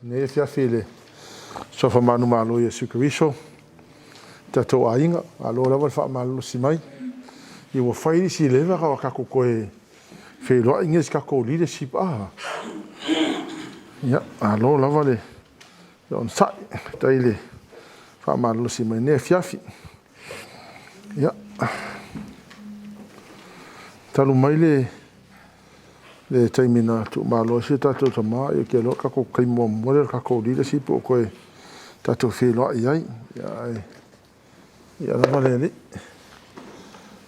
Lenei afiafi i le Suafa manumalo o Iesu Keriso, tatou aiga, malo lava le faamalolosi mai. Ia ua fai si leva o tatou toe feiloai nei i se tatou leadership a. Ia, malo lava le onosai, faafetai le faamalolosi mai i lenei afiafi. Ia, talu mai le taimi na tuumalo ai si o tatou tama, ia ou te iloa o le tatou taimi muamua lea o le tatou leadership ua toe tatou feiloai ai. Ia, ae viia lava le Alii.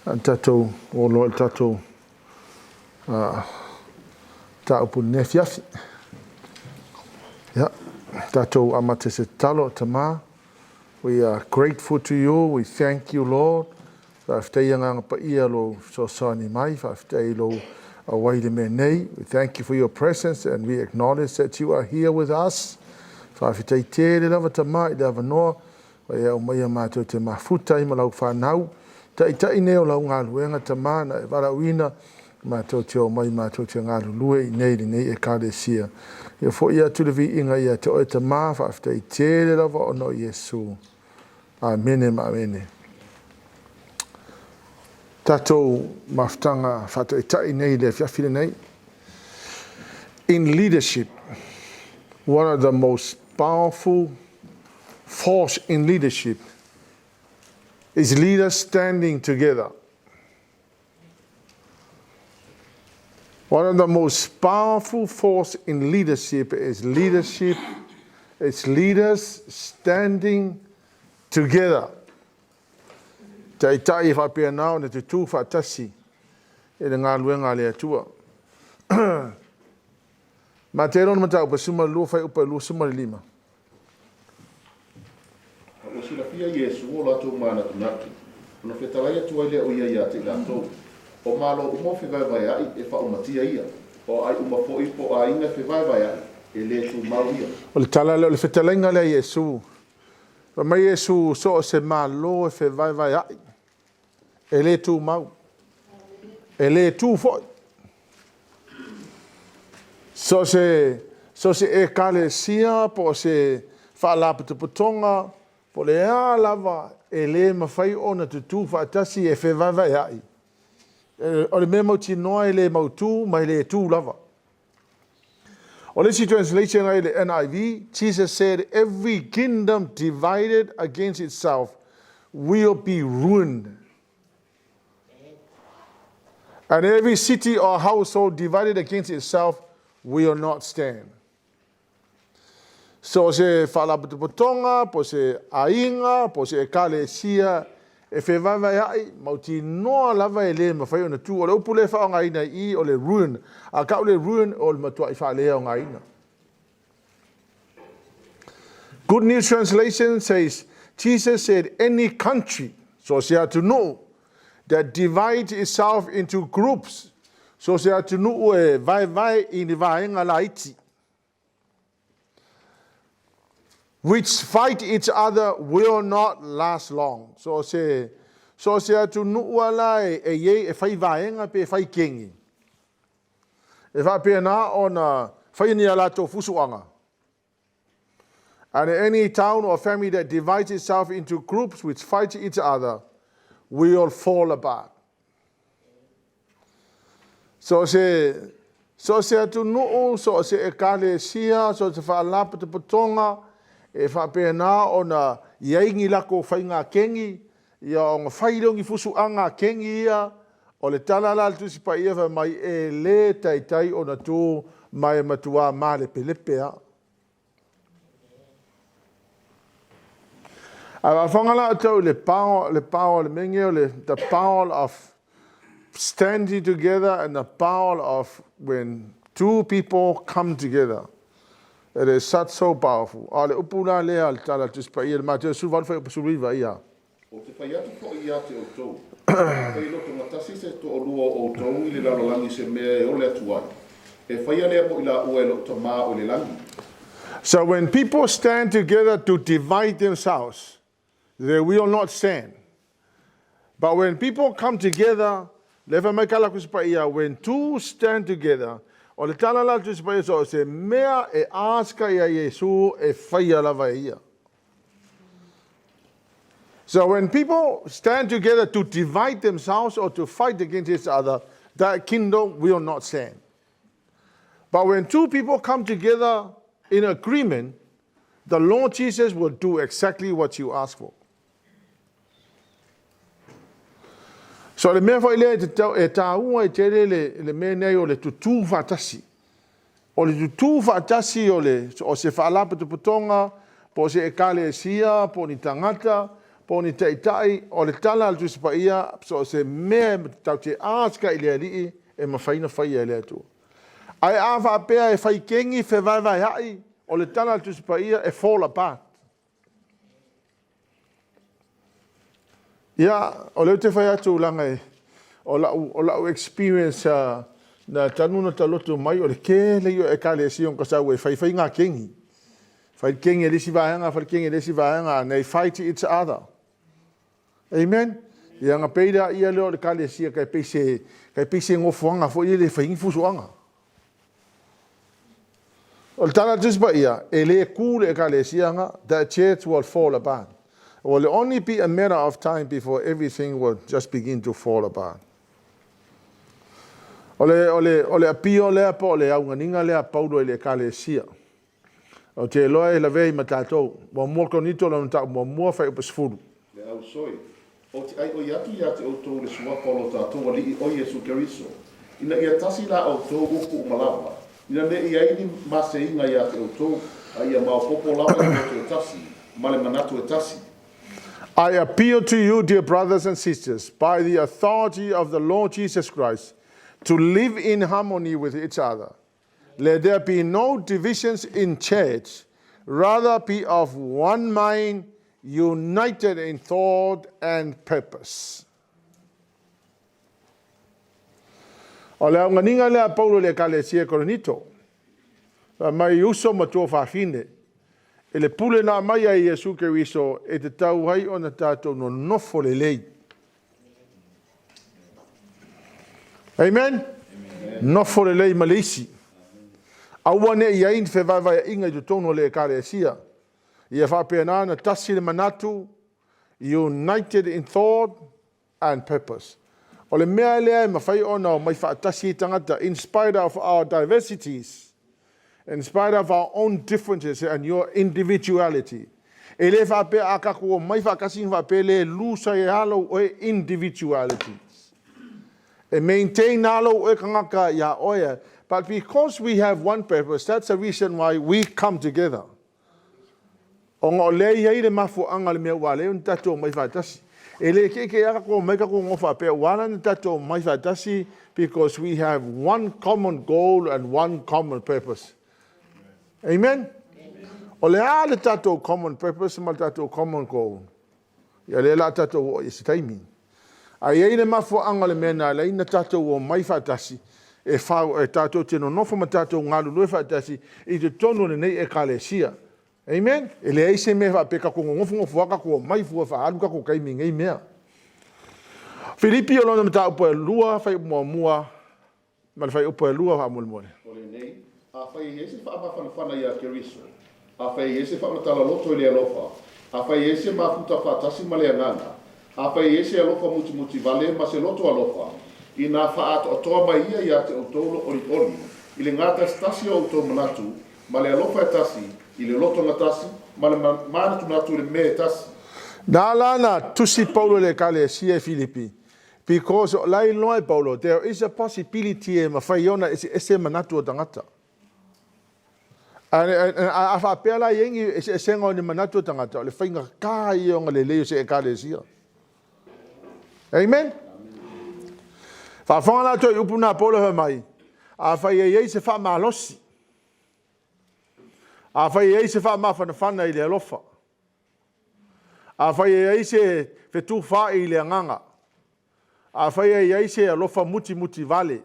A o tatou o loa i le tatou mataupu i lenei afiafi. Ia, tatou amata i se tatalo. Tama, we are grateful to you, we thank you, Lord. Faafetai Agaga Paia lou fesoasoani mai, faafetai lou auai i le mea nei. We thank you for your presence and we acknowledge that you are here with us. Faafetai tele lava Tama i le avanoa ua e aumaia matou te mafuta ai ma lau fanau. Taitai nei o lau galuega Tama na e valaauina matou te omai matou te galulue i nei lenei Ekalesia. Ia fo'i atu le viiga ia te oe Tama, faafetai tele lava ona o Iesu. Amene ma amene. Tatou mafutaga faataitai nei i le afiafi lenei. In leadership, one of the most powerful force in leadership is leaders standing together. One of the most powerful force in leadership is leadership, it's leaders standing together. Taitai e faapena ona tutū faatasi i le galuega a le Atua. Mateo lona mataupu e 12 fuaiupu e 25. A ua silafia Iesu o latou manatunatu, ona fetalai atu ai lea o ia ia te i latou, O malo uma o fevaevaeaʻi e faaumatia ia, o aai uma foi po o aiga e fevaevaeaʻi, e lē tumau ia. O le tala lea, o le fetalaiga lea a Iesu. Fai mai Iesu, so o se Malo e fevaevaeaʻi, e le tumau, e le tu foi. So o se Ekalesia po o se faalapotopotoga po o le a lava, e le mafai ona tutu faatasi e fevaevaeaʻi. O le mea mautinoa e le mautu ma e le tu lava. O le isi translation i le NIV, Jesus said, "Every kingdom divided against itself will be ruined. And every city or household divided against itself will not stand." So se faalapotopotoga, po o se aiga, po o se ekalesia e fevaevaeaʻi, mautinoa lava e le mafai ona tu. O le upu lea e faaaogaina i i o le ruin. A tau le ruin o le matuai faaleaogaina. Good News Translation says, Jesus said, "Any country," so se atunuu, "that divides itself into groups," so se atunuu e vaevae i ni vaega laiti, "which fight each other will not last long." So se atunuu ala e iai e fai vaega pe fai kegi. E faapena ona fai ni a latou fusuaga. "And any town or family that divides itself into groups which fight each other will fall apart." So se atunuu, so se ekalesia, so se faalapotopotoga e faapena ona iai ni latou faiga kegi, ia ona fai lea o ni fusuaga kegi ia, o le tala la a le Tusi Paia fai mai e le taitai ona tu ma e matua malepelepe lava. Ae faafofoga la outou i le power, le power, le mea lenei o le the power of standing together and the power of when two people come together. It is such so powerful. A o le upu la lea a le tala a le Tusi Paia i le Mateo 18 fuaiupu 19 ia. Ou te fai atu foi ia te outou, afai lotogatasi se toalua o outou i le lalolagi i se mea e ole atu ai, e faia lea mo i laua e lou Tama o i le lagi. So when people stand together to divide themselves, they will not stand. But when people come together, le fai mai ka la Tusi Paia, when two stand together, O le tala la a le Tusi Paia so o se mea e ask ia Iesu e faia lava e ia. So when people stand together to divide themselves or to fight against each other, that kingdom will not stand. But when two people come together in agreement, the Lord Jesus will do exactly what you ask for. So le mea foi lea e, te, e tāua i tele le, le mea nei o le tutū whaatasi. O le tutū whaatasi o, le, o se whaalapotopotoga, po o se ekalesia, po o ni tagata, po o ni taitai, o le tala a le Tusi Paia, so o se mea tatou te ask i le Alii e mafai ona faia e le Atua. Ae a faapea e fai kegi fevaevaea'i, o le tala a le Tusi Paia e fall apart. Ia, o lea ou te fai atu leaga e, o lau, o lau experience uh, na tanu na taloto mai o le kele ia o ekalesia o ka sau e fai fai ngā kengi. Fai le kengi e le isi vaega, fai le kengi e le isi vaega, and they fight each other. Amen. Ia nga pei la ia lea o le ekalesia kai pei se, kai pei se ngofoanga foi le fai ngi fusuanga. O le tala a le Tusi Paia, e le kū le Ekalesia nga, that church will fall apart. It will only be a matter of time before everything will just begin to fall apart. O le, o le, o le apio lea po o le auganiga lea a Paulo i le Ekalesia. Ou te iloa e lavea ai ma tatou. Muamua Korinito lona mataupu muamua, fuaiupu 10. Le ausoi, Ou te ʻaiʻoi atu iā te ʻoutou i le suafa o lo tātou Aliʻi ʻo Iesū Keriso, ina ia tasi la ʻoutou upu uma lava, ina ne i ai ni maseiga iā te ʻoutou, a ia maopopo lava i le loto e tasi, ma le manatu e tasi. I appeal to you, dear brothers and sisters, by the authority of the Lord Jesus Christ, to live in harmony with each other. Let there be no divisions in church, rather be of one mind, united in thought and purpose. O le auganiga lea a Paulo i le Ekalesia i Korinito, fai mai uso ma tuafafine, i le pule na aumai ai e Iesu Keriso e tatau ai ona tatou nonofo lelei. Amen? Nofo lelei ma le isi. Aua ne i ai ni fevaevaeaiga i totonu o le Ekalesia. Ia faapena ona tasi le manatu, united in thought and purpose. O le mea lea e mafai ona omai faatasi ai tagata, in spite of our diversities, in spite of our own differences and your individuality. E le faapea a tatou omai faatasi ona faapea lea e lose ai lava lou oe individuality. E maintain lava lou oe tagata ia oe, but because we have one purpose, that's the reason why we come together. Ona o lea e i ai le mafuaaga o le mea ua ala ai ona tatou omai faatasi. E le keekee lava tatou omai tatou nofo faapea ua ala ona tatou omai faatasi because we have one common goal and one common purpose. Amen? O le a le tatou common purpose ma le tatou common goal? Ia lea la tatou oo i se taimi. A i ai le mafuaaga o le mea na ala ai na tatou omai faatasi, e whau, e tatou te nonofo ma tatou galulue faatasi i totonu o lenei Ekalesia. Amen? E leai se mea faapea tatou nonofonofo lava tatou omai fua faaalu tatou taimi i nei mea. Filipi o lona mataupu e lua, fuaiupu muamua, Ma le fuaiupu e lua faamolemole. O lenei, afai e i ai se faamafanafana iā Keriso, afai e i ai se faamatala loto i le alofa, afai e i ai se mafuta faatasi ma le agaga, afai e i ai se alofa mutimuti vale ma se loto alofa, inā faaatoatoa mai ia iā te ʻoutou lo ʻoliʻoli, i le gātasitasi o ʻoutou manatu, ma le alofa e tasi, i le loto gatasi, ma le manatunatu i le mea e tasi. Na ala na tusi Paulo i le Ekalesia i Filipi, Because o la e iloa e Paulo, there is a possibility e mafai ona eseese manatu o tagata. A, a faapea la i ai ni eseesega o ni manatu o tagata, o le faigata ia ona lelei o se ekalesia. Amen? Faafofoga latou i upu na Paulo fai mai, afai e i ai se faamalosi, afai e i ai se faamafanafana i le alofa, Afai e i ai se fetufaai i le agaga, afai e i ai se alofa mutimuti vale,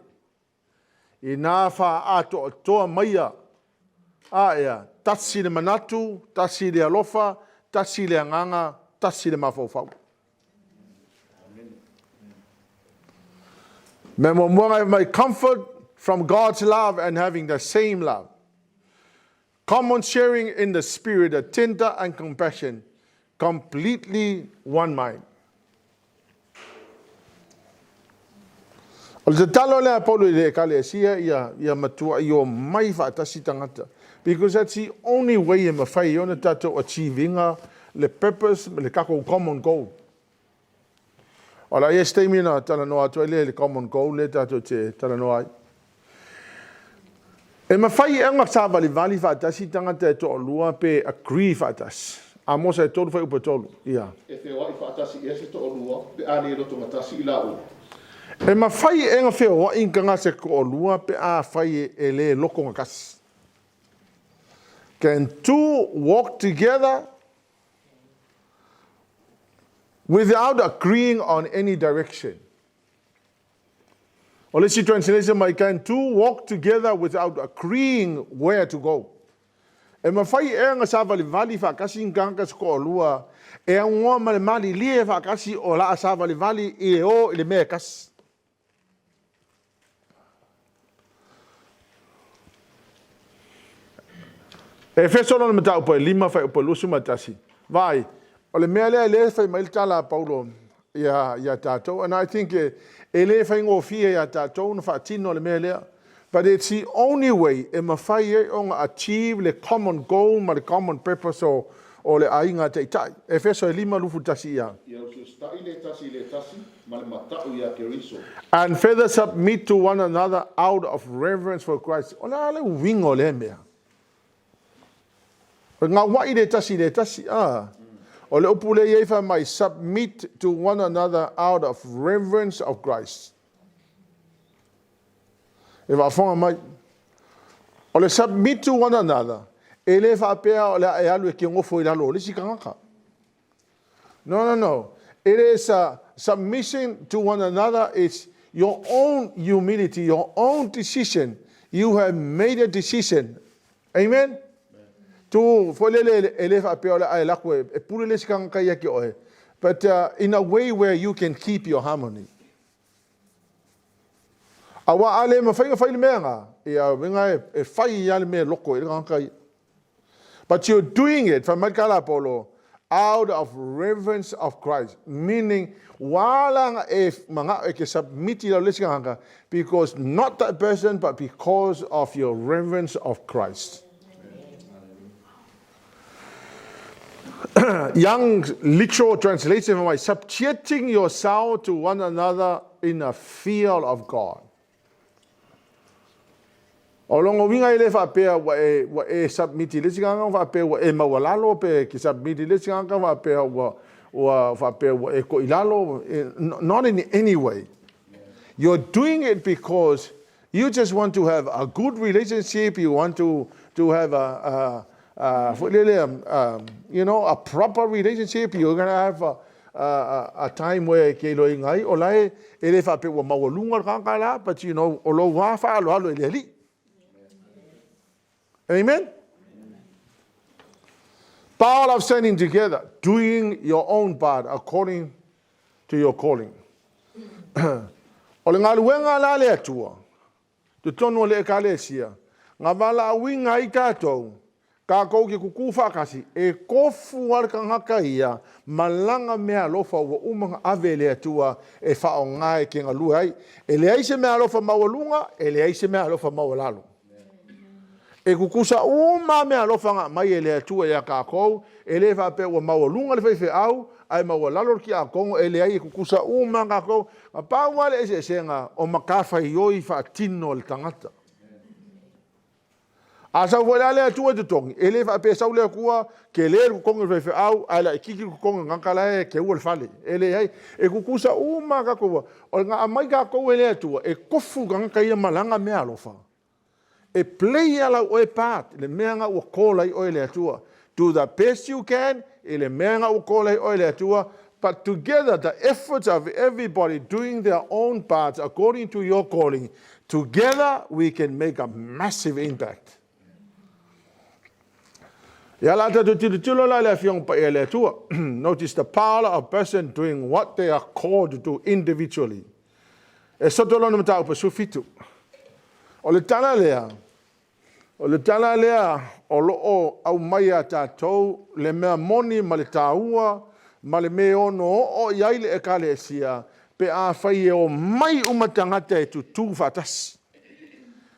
inā faaatoatoa maia, a ea, tasi le manatu, tasi le alofa, tasi le agaga, tasi le mafaufau. Mea muamua na mai, comfort. from God's love and having the same love. Common sharing in the spirit, a tender and compassion, completely one mind. O le tatalo lea a Paulo i le ekalesia ia, ia matuai omai faatasi tagata. Because that's the only way e mafai ai ona tatou achieve ina le purpose ma le tatou common goal. O le a i ai se taimi ona talanoa atu ai lea i le common goal lea tatou te talanoa ai. E mafai ea ona savalivali faatasi tagata e toalua pe agree faatasi? Amosa e 3 fuaiupu e 3, ia. E feoai faatasi ea se toalua pe a le lotogatasi i laua? E mafai ea ona feoai tagata se toalua pe afai e le lotogatasi? Can two walk together without agreeing on any direction? O le isi translation mai, Can two walk together without agreeing where to go? E mafai ea ona savalivali faatasi ni tagata se toalua e aunoa ma le malilie faatasi o le a savalivali i e o i le mea e tasi? Efeso lona mataupu e 5 fuaiupu e 21. Vaai, o le mea lea lea e fai mai le tala a Paulo ia, ia tatou, and I think e, e le faigofie ia tatou ona faatino le mea lea. But it's the only way e mafai ai ona achieve le common goal ma le common purpose o, o le aiga taitai. Efeso e 5, 21 ia. Ia usiusitai le tasi i le tasi ma le mata'u iā Keriso. And further submit to one another out of reverence for Christ. O le a le uiga o lea mea? O le gaua'i le tasi i le tasi, a. O le upu lea i ai fai mai, submit to one another out of reverence of Christ. E faafofoga mai. O le submit to one another, e le faapea o le a e alu e te nofo i lalo o le isi tagata. No, no, no. It is a submission to one another. It's your own humility, your own decision. You have made a decision. Amen? Tu, foi lele e le faapea o le a e lako e, e pule le isi tagata ia ki oe. But in a way where you can keep your harmony. Aua a le mawhai nga whai le mea nga, ia winga e, e whai ia le mea loko i le tagata ia. But you're doing it, fai mai le tala a Paulo, out of reverence of Christ, meaning ua ala ona e mana'o e ke submit i lalo le isi tagata, because not that person but because of your reverence of Christ. Young literal translation fai mai, subjecting yourself to one another in a fear of God. O lona uiga e le faapea ua e, ua e submit i le isi tagata faapea ua e maualalo pe ke submit i le isi tagata faapea ua, ua faapea ua e koʻilalo. Not in any way. You're doing it because you just want to have a good relationship, you want to, to have a, a, a, foi lele, you know, a proper relationship, you're gonna have a, a time where e ke iloa ai, o la e, e le faapea ua maualuga le tagata la, but you know, o lou wā faaaloalo i le Alii. Amen? Power of standing together, doing your own part according to your calling. O le galuega la le Atua, totonu o le Ekalesia, nga valaauina ai tatou, tatou te kukū faatasi, e tofu lava le tagata ia ma lana meaalofa ua uma ona ave e le Atua e faaaoga e te galue ai. E leai se meaalofa maualuga, e leai se meaalofa maualalo. E tutusa uma lava meaalofa na aumai e le Atua ia tatou, e le faapea ua maualuga le faifeau ae maualalo le tiakono, e leai e tutusa uma lava tatou. Na pau lava le eseesega o matafaioi faatino a le tagata. A sau foi la le Atua i totogi, e le faapea e sau le Atua, tele le totogi o le faifeau, ae laitiiti le totogi o le tagata la e teua le fale. E leai, e tutusa uma lava tatou. O le na aumai tatou e le Atua, e tofu le tagata ia ma lana meaalofa. E play a lau oe part, le mea na ua call ai oe le Atua. Do the best you can i le mea na ua call ai oe le Atua, but together the efforts of everybody doing their own parts according to your calling, together we can make a massive impact. Ia la tatou tilotilo la i le Afioga Paia a le Atua. Notice the power of person doing what they are called to do individually. E soto lona mataupu e 17. O le tala lea, o le tala lea o lo o aumai ia tatou le mea moni ma le taua ma le mea e ono oo i ai le ekalesia pe afai e omai uma tagata e tutū faatasi.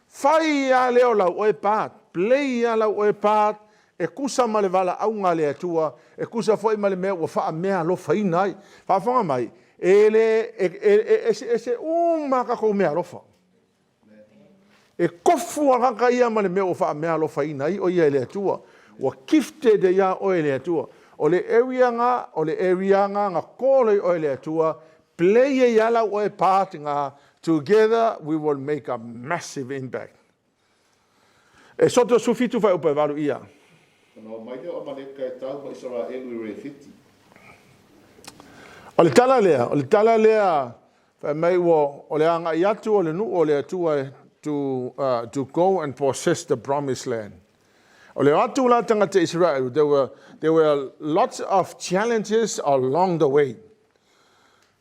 Fai lava lea o lau oe part, play lava lau oe part e tusa ma le valaauga a le Atua, e tusa foi ma le mea ua faameaalofaina ai. Faafofoga mai, e le e eseese uma lava tatou meaalofa. E tofu lava tagata ia ma le mea ua faameaalofaina ai o ia e le Atua. Ua gifted ai ia oe e le Atua. O le area na, o le area na na call ai oe e le Atua, play ai lava lau oe part na, together we will make a massive impact. Esoto 17 fuaiupu e 8 ia. Ona omai lea o Amaleka e tau ma Isaraelu i Refiti. O le tala lea, o le tala lea fai mai ua o le agai atu o le nuu o le Atua to go and possess the promised land. O le o atu la tagata Israel, there were lots of challenges along the way.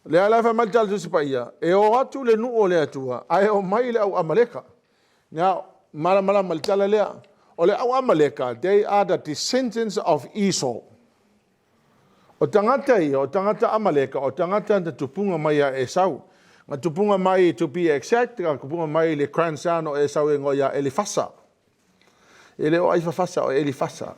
Lea la fai mai le tala Tusi Paia, e o atu le nuu o le Atua, ae o mai le au Amaleka. Now, malamalama le tala lea. O le au Amaleka, they are the descendants of Esau. O tagata ia, o tagata Amaleka, o tagata na tupunga mai a Esau. Na tupunga mai, to be exact, na tupunga mai le grandson o Esau e igoa ia Elifasa. E le o Aifafasa, o Elifasa.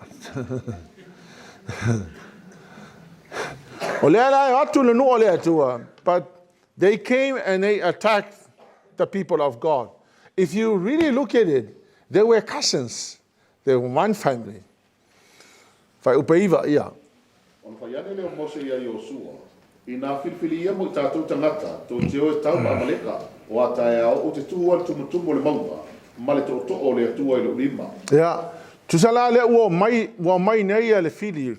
O lea la e atu le nuu o le Atua, but they came and they attacked the people of God. If you really look at it, they were cousins. They were one family. Fuaiupu 9 ia. Ona fai ane lea o Mose ia Iosua, Inā filifili ia mo i tatou tagata, tou te o e tau ma Amaleka, o a taeao ou te tu ai i le tumutumu o le mauga, ma le tootoo o le Atua i lou lima. Ia, tusa la lea ua omai nei ia le fili.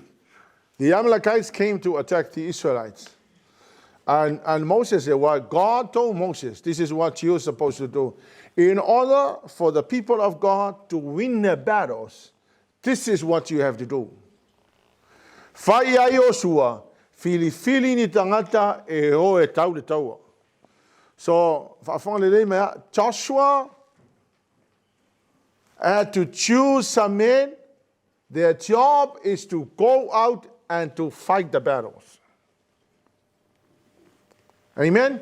The Amalekites came to attack the Israelites. And Moses said, what God told Moses, this is what you're supposed to do. In order for the people of God to win their battles, this is what you have to do. Fai ai Iosua, filifili ni tagata e o e tau le taua. So, faafofoga lelei mai, Joshua had to choose some men. Their job is to go out and to fight the battles. Amen?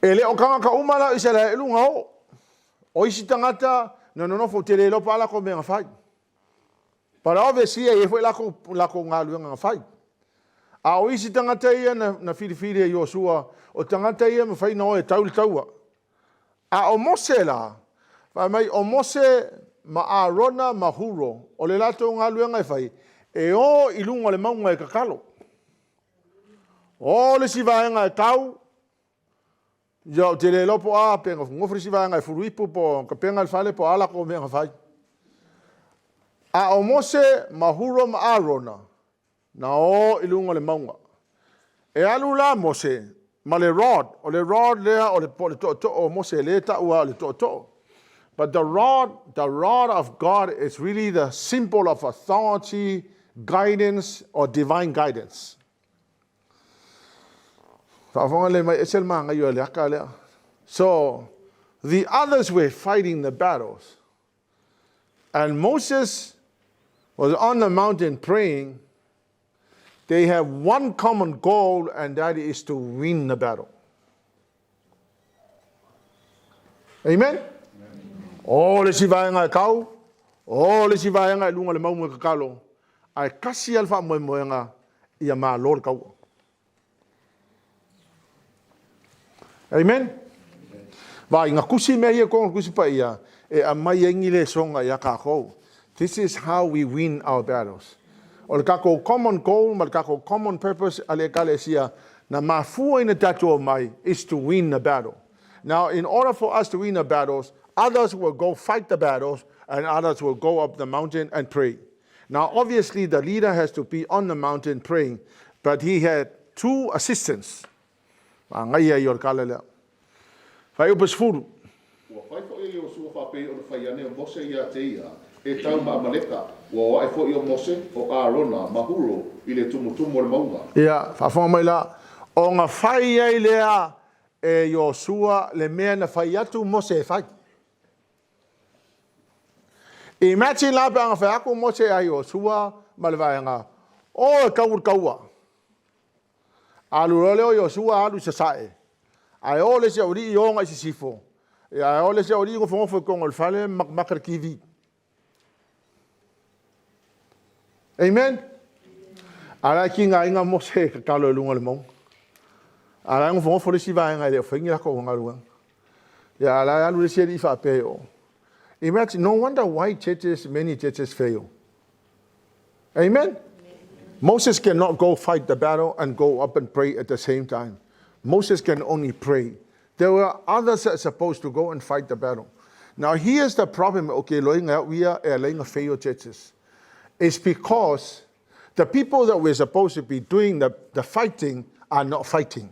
E le o tagata uma la o Isaraelu na o. O isi tagata na nonofo te le iloa pa lakou mea na fai. But obviously e foi lakou galuega na fai. A o isi tagata ia na filifili e Iosua, o tagata ia mafai na o e tau le taua. A o Mose la, fai mai o Mose ma Arona ma Huro, o le latou galuega e fai, e o i luga o le mauga e tatalo. O le isi vaega e tau, ia o te le iloa po o a pe nofo le isi vaega e fuluipu po o tapena le fale po o a lakou mea na fai. A o Mose ma Huro ma Arona, na o i luga o le mauga. E alu la Mose ma le rod, o le rod lea o le, po o le tootoo o Mose le taua o le tootoo. But the rod of God is really the symbol of authority, guidance, or divine guidance. Faafofoga le mai ese le magaio le aka lea. So, the others were fighting the battles. And Moses was on the mountain praying. They have one common goal, and that is to win the battle. Amen? O le isi vaega e tau, o le isi vaega i luga o le mauga e tatalo, ae tasi lava le faamoemoega ia malo le taua. Amen? Vai, nga kusi mea ia konga Tusi Paia, e aumai ai ni lesoga ia takou. This is how we win our battles. O le takou common goal ma le takou common purpose a le ekalesia na mafua ina tatou mai is to win the battle. Now, in order for us to win the battles, others will go fight the battles and others will go up the mountain and pray. Now, obviously, the leader has to be on the mountain praying, but he had two assistants. Ngai ai o le kala lea. Fuaiupu 10. Ua fai foi e Iosua faapei ona fai ane o Mose ia te ia, e tau ma Amaleka, ua o ae foi o Mose, o Arona, ma Huro, i le tumutumu o le mauga. Ia, faafofoga mai la, o nga fai ai lea. e Iosua le mea na fai atu Mose e fai. Imagine la pe ana fai atu Mose ia Iosua ma le vaega, o e tau i le taua. Alu loa lea o Iosua alu i sasae, ae o le isi aualii o agai i sisifo, ae o le isi aualii nofonofo i totonu o le fale ma matamata i le TV. Amen? A o la e tigaina Mose e tatalo i luga o le mauga. A o la e nofonofo le isi vaega e le o faia ni latou galuega. Ia, a o la e alu le isi alii faapea i o. Imagine, no wonder why churches, many churches fail. Amen? Moses cannot go fight the battle and go up and pray at the same time. Moses can only pray. There were others that are supposed to go and fight the battle. Now, here's the problem, okay, we are laying fail churches. It's because the people that we're supposed to be doing the fighting are not fighting.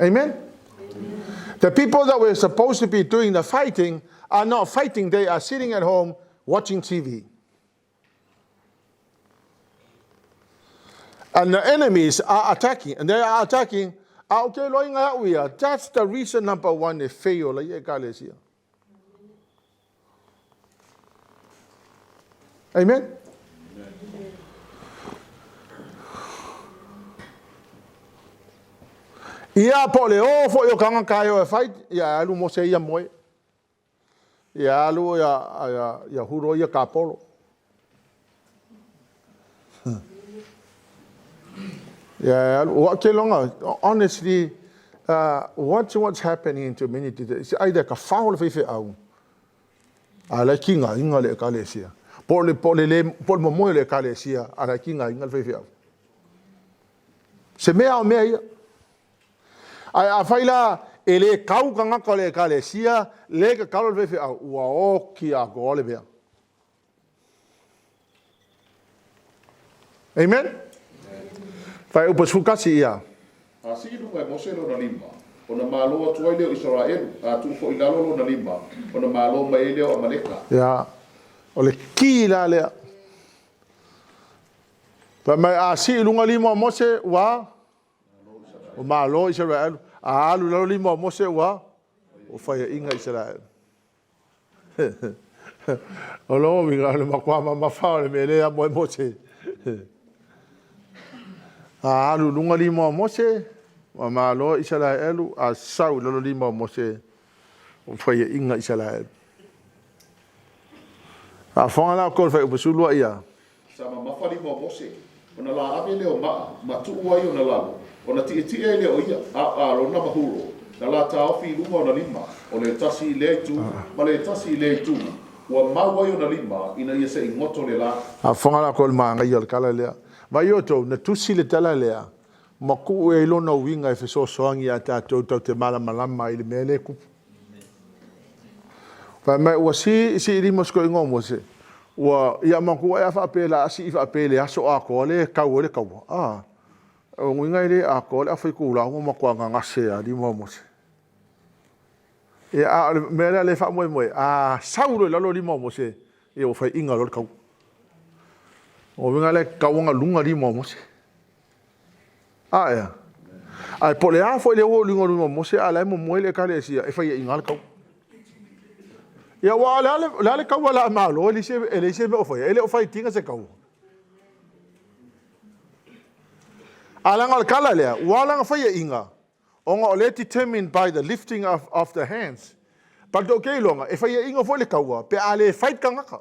Amen? Amen? The people that we're supposed to be doing the fighting are not fighting. They are sitting at home watching TV. And the enemies are attacking. And they are attacking. Okay, that's the reason number one they fail. Amen? Ia po o le o foi o tagata e o e fight, ia alu Mose ia moe. Ia alu ia Huro ia kapolo. Ia alu, wa ke longa, honestly, what's happening to many today? Is either ka fao le faife au, a la kinga inga le ekalesia. Po le po le le po le momoe le ekalesia, a la kinga inga le faife au. Se mea o mea ia. Ai a fai la e le kau kangaka le ekalesia, le ka kalo le faife au, ua oki a ko le mea. Amen? Fai upo sukasi ia. A sii i luga e Mose lona lima, ona malo atu ai lea o Isaraelu, a tuu foi i lalo lona lima, ona malo mai ai lea o Amaleka. Ia, o le ki la lea. Fai mai a sii i luga lima o Mose, ua o malo Isaraelu. A alu i lalo lima o Mose, ua o faiaʻiga Isaraelu. O lona uiga, o le matua mamafa o le mea lea mo e Mose. A alu i luga lima o Mose, ua malo Isaraelu, a sau i lalo lima o Mose, o faiaʻiga Isaraelu. Faafofoga la outou i le fuaiupu 12 ia. Sa mamafa lima o Mose, ona laave lea o maa, ma tuu ai ona lalo, ona tietie ai lea o ia, a o Arona ma Huro, na la taofi i luga ona lima, o le tasi i lea itu, ma le tasi i lea itu, ua mau ai ona lima, ina ia se i goto le la. Faafofoga la outou i le manaia o le tala lea. Vaai outou, na tusi le tala lea, ma tuu ai lona uiga e fesoasoani ia tatou tatou te malamalama ai i le mea lea e tupu. Fai mai ua sii sii lima o sikoiga o Mose, ua ia manatua ea faapea la a sii faapea i le aso atoa lea e tau ai le taua. A, o uiga e le atoa le afa itula ua matua gagase lava lima o Mose. Ia, a o le mea lea lea e faamoemoe, a sau loa i lalo lima o Mose, ia ua faiaina loa le taua. O uiga lea e tatau ona luga lima o Mose. A ea? Ae po o le a foi le oo i luga o lima o Mose, a o la e momoe le Ekalesia, e faiaina lava le taua. Ia, aua o le a le, o le a le taua o le a malo, e leai se mea o faia, e le o fight ina se taua. A leaga o le tala lea, ua ala ona faiaina, ona o lea determined by the lifting of the hands. But ou te iloga, e faiaina foi le taua, pe a le fight tagata.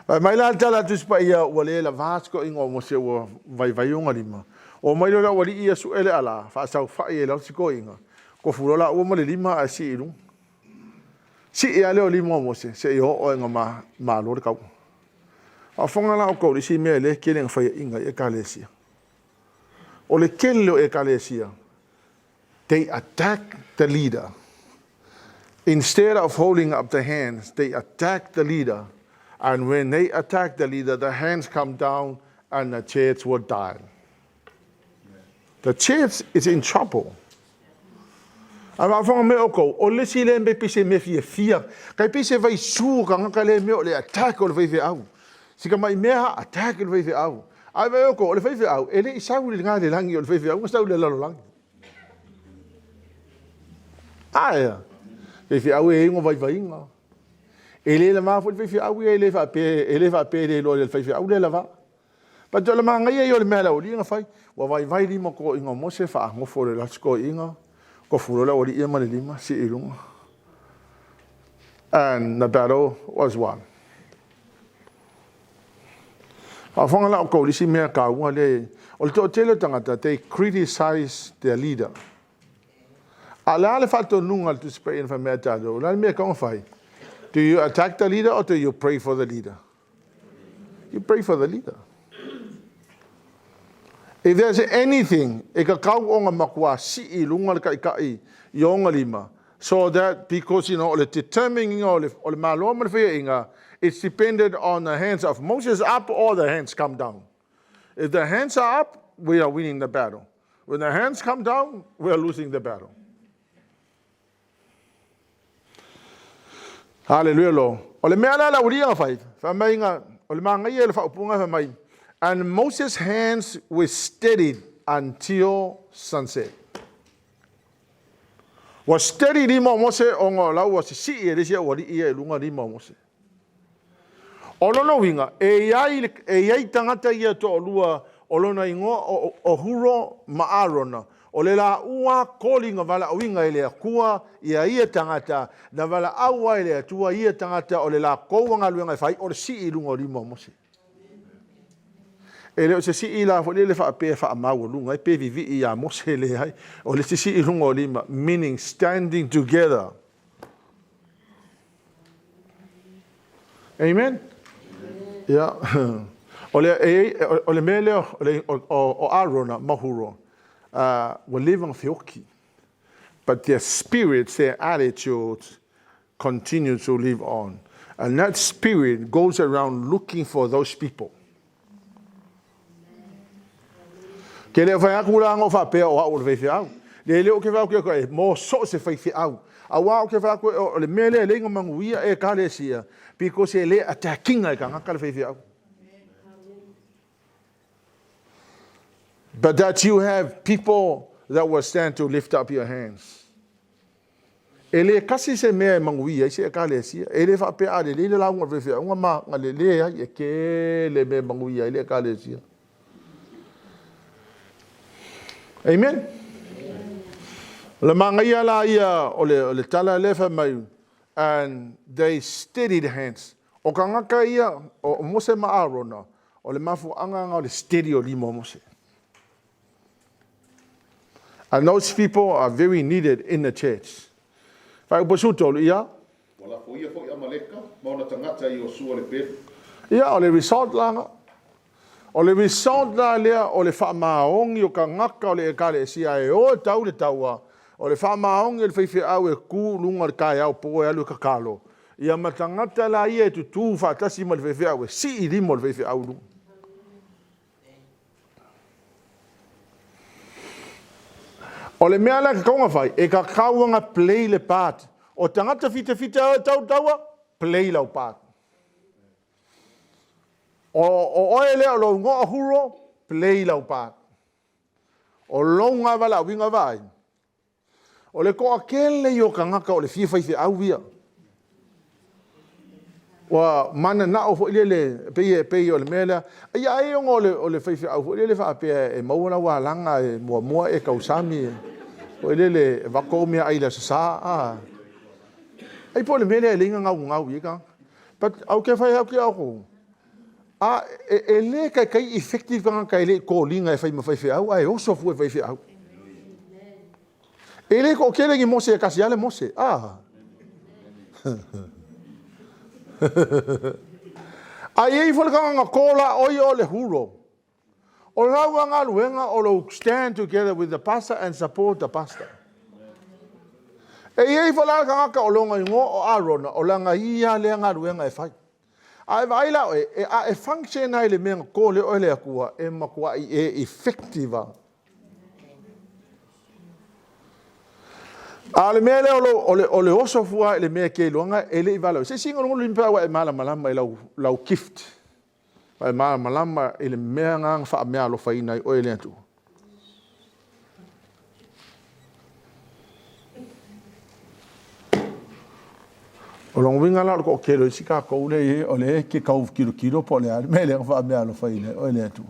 Fai mai la le tala a Tusi Paia, ua le lavā sikoiga o Mose ua vaivai ona lima. Oo mai loa le aualii ia sue le ala, faasaofai ai lalo sikoiga, tofu loa laua ma le lima ae sii i luga. Sii lava lea o lima o Mose seia oo ina malo le taua. Faafofoga la outou i le isi mea e le tele ina faiaina ai Ekalesia. O le tele o Ekalesia, they attack the leader. Instead of holding up the hands, they attack the leader. And when they attack the leader, the hands come down and the church will die. The church is in trouble. A faafofoga mai outou, o le isi lea mea pei se mea fiafia, kai pei se vaisū tagata lea mea o le attack o le faifeau. Si tamai mea attack i le faifeau. Ae vaai outou, o le faifeau, e le i sau i le le lagi, o le faifeau na sau i le lalolagi. Ae, faifeau e i ai ona vaivaiga. E le lava foi le faifeau ia, e le faapea e le faapea e le iloa e le faifeau le lava. But o le manaia ia o le mea a le aualii na fai. Ua vaivai lima o toeaiina o Mose faanofo i le isi toeaina, tofu loa le aualii ia ma le lima, sii i luga. And the battle was won. Faafofoga la outou i le isi mea taua lea, o le toatele o tagata, they criticize their leader. A o le a le faatonuga a le Tusi Paia na fai mai ia tatou? O le a le mea e tatau ona fai? Do you attack the leader or do you pray for the leader? You pray for the leader. If there's anything e tatau ona matua sii i luga le taitai i ona lima, so that because o le determining o le Malo ma le faiaiga, it's dependent on the hands of Moses up or the hands come down. If the hands are up, we are winning the battle. When the hands come down, we are losing the battle. Hallelujah lo. O le mea la la ulia fai, fa mai nga o le manaia le faaupuga fai mai, and Moses' hands were steadied until sunset. Ua steady lima o Mose ona o la ua sisii e le isi aualii ia i luga lima o Mose. O lona uiga, e i ai, e i ai tagata ia toalua o lona igoa o Huro ma Arona, o le laua koli na valaauina e le Atua ia ia tagata, na valaau ai e le Atua ia tagata o le latou galuega e fai, o le sii i luga o lima o Mose. E le o se sii la foi lele faapea faamaualuga ai pe vivii ia Mose, leai. O le sisii i luga o lima, meaning standing together. Amen. Ia. O le, e, o le mea lea o, le, o Arona ma Huro, ua leva ona feoki. But their spirits, their attitudes continue to live on. And that spirit goes around looking for those people. Ke le fai atu la ngo faapea o au o le faifeau. Le le o ke fai atu e mo so se faifeau. Aua o ke fai atu o le mea lea e le manuia ekalesia because e le attackinga e tagata le faifeau. But that you have people that will stand to lift up your hands. E le kasi se mea e manuia i se ekalesia. E le faapea a lelei le lauga o le faifeauga ma ga le leai e tele mea e manuia ai le ekalesia. Amen. O le manaia la ia o le tala lea fai mai, and they steadied hands. O tagata ia, o Mose ma Arona, o le mafuaaga o le steady o lima o Mose. And those people are very needed in the church. Fuaiupu 13, ia. Ua lafoia foi Amaleka ma ona tagata e Iosua le pelu. Ia, o le result laga. O le result la lea o le faamaoni o tagata o le ekalesia e o e tau le taua. O le faamaoni o le faifeau e ku luga o le taeao po e alu e tatalo. Ia ma tagata la ia e tutū faatasi ma le faifeau e sii lima o le faifeau i luga. O le mea la e tatau ona fai, e tatau ona play le part. O tagata fitafita e tau taua, play lau part. O oe lea o lou igoa o Huro, play lau part. O lou valaauina vaai. O le toatele ia o tagata o le fia faifeau ia. Ua mananao foi lele, pei o le mea lea. Ia ai ona o le faifeau foi lele faapea e maua lau alaga e muamua e tausami. Foi lele, e vako mea ai le aso Sa. Ah. Ai po o le mea lea e le gaugau i ka. But au ke fai au ke au. A e le kai kai effective tagata e le koliga e fai ma faifeau, ae oso fua e faifeau. E le toatele ni Mose e kasi ale Mose. Ah. A i ai foi le tagata kola o ia o le Huro. O lau galuega o lou stand together with the pastor and support the pastor. E i ai foi la le tagata o lona igoa o Arona, o lana ia lea galuega e fai. A e vaai la oe, a e function ai le mea na kole oe le Atua, e matuai e effective. A o le mea lea o le oso fua i le mea ke iloaga e le i valaau. Se singo lima pe au e malamalama i lau gift. Ma e malamalama i le mea na faameaalofaina ai oe e le Atua. O lona uiga la o le toatele o isi tatou lea e i ai, o lea e te tau tilotilo po o le a le mea lea na faameaalofaina ai oe e le Atua.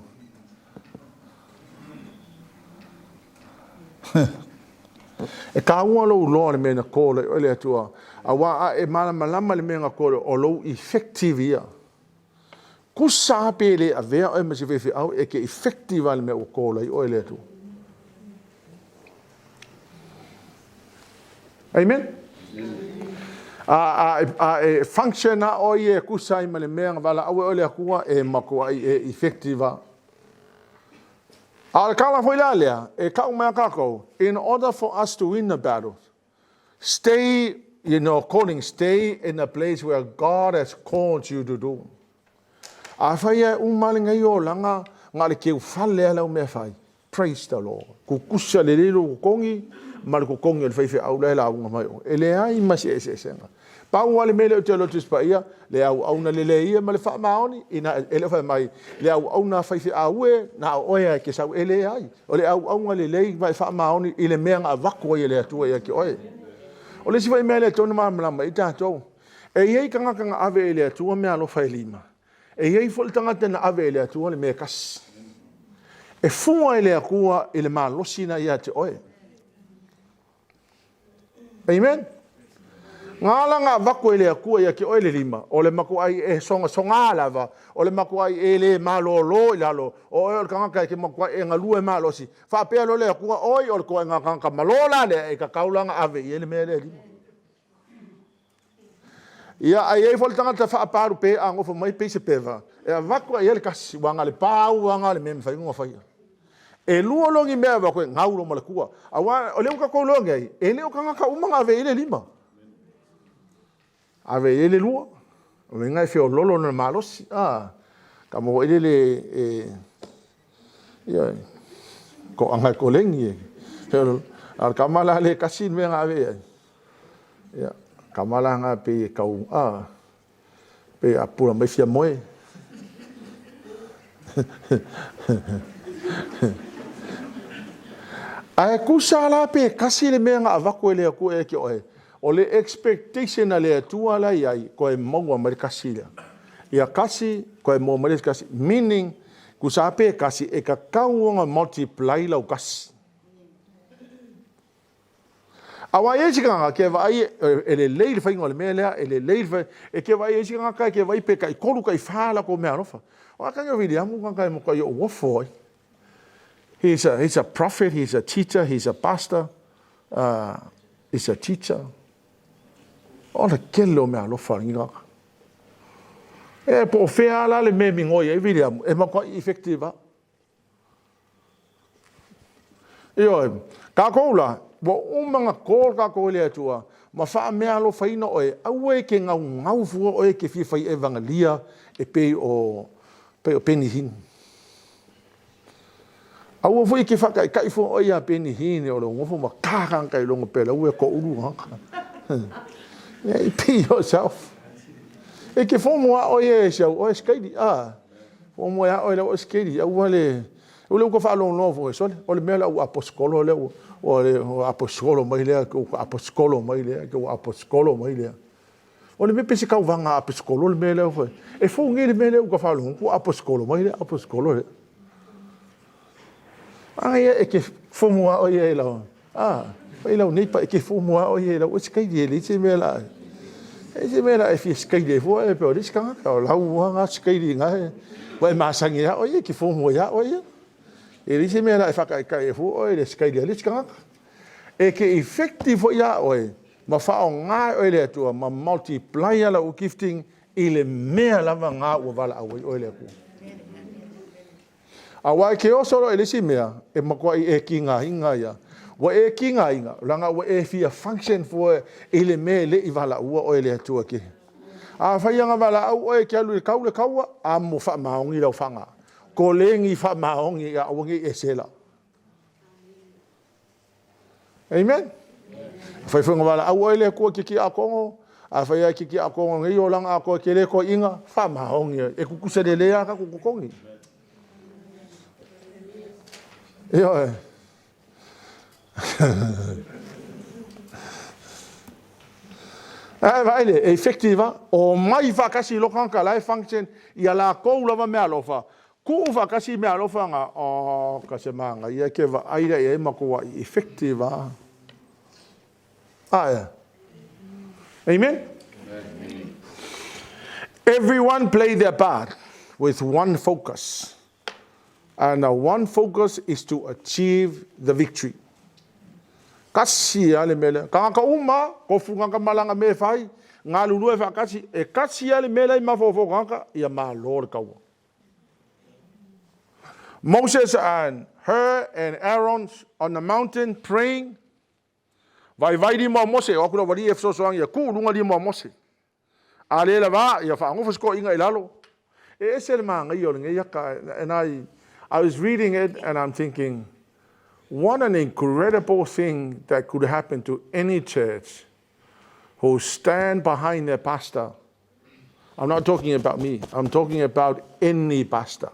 E taua lou iloa o le mea na call ai oe e le Atua, aua a e malamalama i le mea na call ai, o lou effective ia. Tusa lava pe le avea oe ma se faifeau, e te effective lava i le mea ua call ai oe e le Atua. Amen? A e function lava oe ia e tusa ai ma le mea na valaau ai oe e le Atua, e matuai e effective lava. A o le tala foi la lea, e tau mai a tatou, in order for us to win the battle, stay in your calling, stay in the place where God has called you to do. Afai e uma lenei olaga na o le teufale lava lau mea e fai, praise the Lord. Tutusa lelei lou totogi ma le totogi o le faifeau la e lauga mai oe. E leai ma se eseesega. Pau lava le mea lea ou te alu atu i Tusi Paia, le auauna lelei ia ma le faamaoni, ina e le o fai mai le auauna a faifeau e, na o oe lava e te sau. E leai. O le auauna lelei ma e faamaoni i le mea na avatu ai e le Atua ia te oe. O le isi foi mea lea e tatau ona malamalama i ai tatou, e i ai tagata na ave e le Atua meaalofa e lima, e i ai foi le tagata na ave e le Atua le mea e tasi. E fua e le Atua i le malosi lena ia te oe. Amen. Na ala ona avatu e le Atua ia te oe le lima, o le matuai e sogasoga lava, o le matuai e le malolo i lalo, o oe o le tagata e te matuai e galue malosi. Faapea loa le Atua, oi o le ituaiga tagata malo la lea, e tatau la ona ave i ai le mea lea e lima. Ia, ae i ai foi le tagata faapalupe a nofo mai pei se peva, e avatu lava i ai le tasi, aua na o le pau lava lena o le mea e mafai ona faia. E lua loa ni mea e avatu ai, gau loa ma le tua. Aua o lea ua tatou iloa nei, e le o tagata uma na ave i ai le lima. Ave i ai le lua, o lona uiga e feoloolo lona malosi. Tama foi lele e, ioe, toaga e koleni e feoloolo. A o le tama la lea e tasi le mea na ave i ai, ia, tama la lena pei e tau, pei a pula mai fia moe. Ae tusa la pe tasi le mea na avatu e le Atua ia te oe, o le expectation a le Atua la e i ai, toe maua mai le tasi lea. Ia tasi, toe maua mai le isi tasi. Meaning, tusa lava pe tasi, e tatau ona multiply lau tasi. Aua e i ai isi tagata e te vaai e lelei le faiga o le mea lea, e lelei le faiga, e te vaai i isi tagata e te vaai pe tai-3 tai-4 latou meaalofa. O a taimi o Viliamu tagata e matuai ou ofo ai. He's a prophet, he's a teacher, he's a pastor, he's a teacher. O le tele o meaalofa a lenei tagata. E po o fea la le mea e migoi ai Viliamu, e matuai effective lava. Ioe, tatou la, ua uma ona call tatou e le Atua ma faameaalofaina oe, aua e te naunau fua oe e te fia fai evagalia e pei o Benny Hinn. Aua foi e te faataitai fua oe ia Benny Hinn o le nofo ma ta tagata i lona peleue toulu tagata. Be yourself. E te fomo a oe e si au oe skaili. Fomo e a oe lau oe skaili. Aua le... O le uka faalogologo foi, sole, o le mea la ua aposikolo lea, ua aposikolo mai lea, ua aposikolo mai lea, ua aposikolo mai lea. O le mea pe se tauvaga aposikolo le mea lea foi. E fou nei le mea lea ua faalogo, ua aposikolo mai lea, aposikolo lea. Ai e ke fomo a oe e lau. Fai lau nei pa e ke fomo a oe e lau skaili e le se mea la. E se mea la e fia skaili e fua e pe o le isi tagata o lau ua ngā skaili ngā e. Ua e masangi a oe e ke fomo ia oe ia. E le se mea la e whakaikai e fua oe le skaili a le isi tagata. E ke effective foi ia oe ma faaaoga e oe le Atua ma multiply lau gifting i le mea lava ngā ua valaau ai oe le Atua. Aua e ke oso loa i le isi mea, e matuai e kigaina ia. Ua e kigaina, leaga ua e fia function fua i le mea e le i valaua oe e le Atua ke. Afai ana valaau oe e te alu i le tau le taua, amo faamaoni lau faga. Koleni faamaoni ia aua ne i e sela. Amen. Afai foi na valaau oe le Atua ke tiakono, Afai lava e te tiakono nei olaga atoa e tele toeaiina, faamaoni e tutusa lelei lava tatou totogi. Ioe. Ae vaai le, e effective lava. Omai faatasi loa tagata la e function ia latou lava meaalofa, tuu faatasi meaalofa na, oka se manaia e te vaai la i ai e matuai effective lava. Ae. Amen? Everyone play their part with one focus. And the one focus is to achieve the victory. Tasi lava le mea lea. Tagata uma, tofu tagata malaga mea e fai, galulue faatasi, e tasi lava le mea la e i mafaufau o tagata, ia malo le taua. Moses and Hur and Aaron on the mountain praying. Vaivai lima o Mose, o atu le aualii e fesoasoani ia tuu i luga lima o Mose. A le lava, ia faagofo se toeaiina i lalo. E ese le manaia o lenei ata. And I was reading it and I'm thinking, what an incredible thing that could happen to any church who stand behind their pastor. I'm not talking about me. I'm talking about any pastor.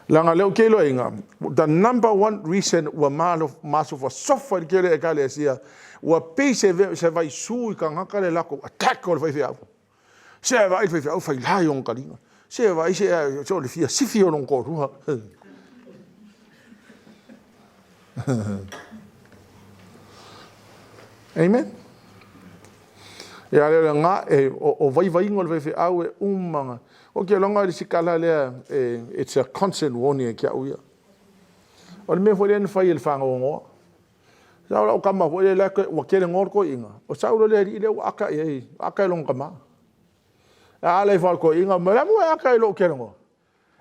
Leaga lea ou te iloaina, the number one reason ua masofasofa i le tele o ekalesia, ua pei se vaisu i tagata le latou attack o le faifeau. Se vaai le faifeau faila i ona taliga. Se vaai se o le fia sifi o lona toalua. Amen. Ia le le nga e o vaivaiga o le faifeau e uma. O ke longa le sikala lea e it's a constant warning e ki au ia. O le mea foi lea na fai e le fagogoa. Sa o lau kama foi lea ua kele ngoa le toeaina. O sau loa le alii lea ua aka i ai, aka i lona tama. A ala ifo a le toeaina, ma le amu e aka i lou kele ngoa.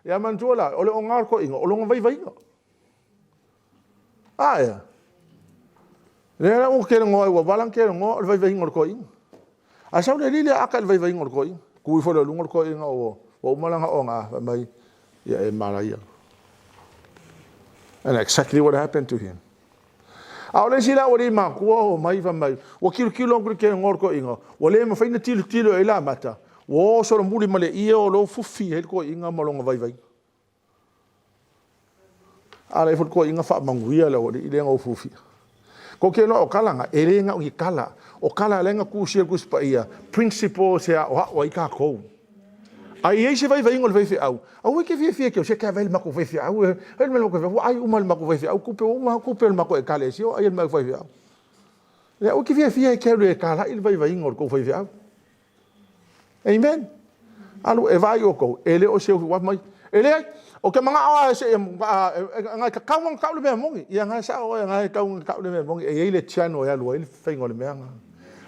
Ia manatua la, o le oga o le toeaina, o lona vaivaiga. A ea? Lea la ua kele ngoa ai, ua vala ona kele ngoa o le vaivaiga o le toeaina. Ae sau le alii lea aka i le vaivaiga o le toeaina. Tu ifo lea i luga le toeaina ua uma lana oga, fai mai, ia e malaia. And exactly what happened to him. A o le isi la ua le matua o mai fai mai, ua tilotilo atu i le kele ngoa o le toeaina, ua le mafai ona tilotilo i ai Lamata, ua o solomuli ma le ie o lo fufi ai le toeaina ma lona vaivaiga. A la ifo le toeaina faamanuia le aualii lea na ou fufia. Kou te iloa o tala na, e le na o ni tala. O tala lea na tusia e le Tusi Paia, principles e aoao ai tatou. A i ai se vaivaiga o le faifeau, aua e te fiafia e te o se ke vai le matou faifeau, e fai le matou faifeau, ua ai uma le matou faifeau, tupe ua uma tupe o le matou ekalesia, ua ai e le matou faifeau. Ia aua e te fiafia e te alu e talai le vaivaiga o le tou faifeau. Amen. Alu e vaai outou, e le o se ufi mai. E leai, o te manao lava se ngai tatau ona tau le mea moni. Ia ngai sao oe ngai tau ona tau le mea moni. E i ai le channel e alu ai le faiga o le mea nga.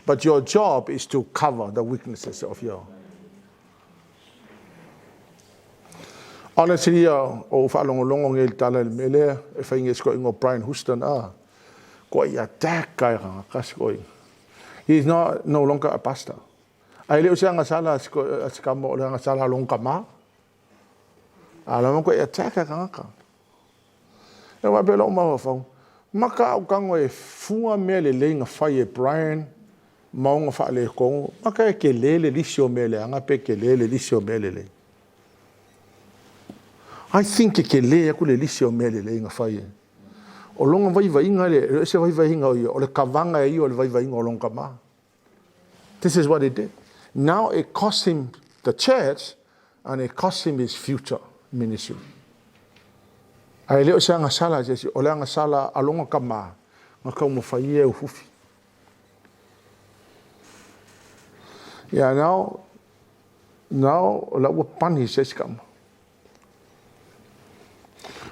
But your job is to cover the weaknesses of your. Honestly, o ou faalogologo nei i le tala i le mea lea e fai nei e si toeaina o Brian Houston, a koa i attack ai tagata si toeaina. He is not no longer a pastor. Ae le o se agasala a si kama, o le agasala a lona tama. A lama koe e attack a tagata. E faapea lou mafaufau, maka au tago e fua mea lelei na fai e Brian ma ona faaletonu, maka e tele le lisi o mea leaga pe tele le lisi o mea lelei. I think e tele atu le lisi o mea lelei na fai e. O lona vaivaiga le, e se vaivaiga o ia, o le kavaga e ia o le vaivaiga o lona tama. This is what he did. Now it cost him the church and it cost him his future ministry. Ae le o se agasala a se isi, o le agasala a lona tama, na taumafai ia e ufufi. Yeah, now o la ua pani se isi kama.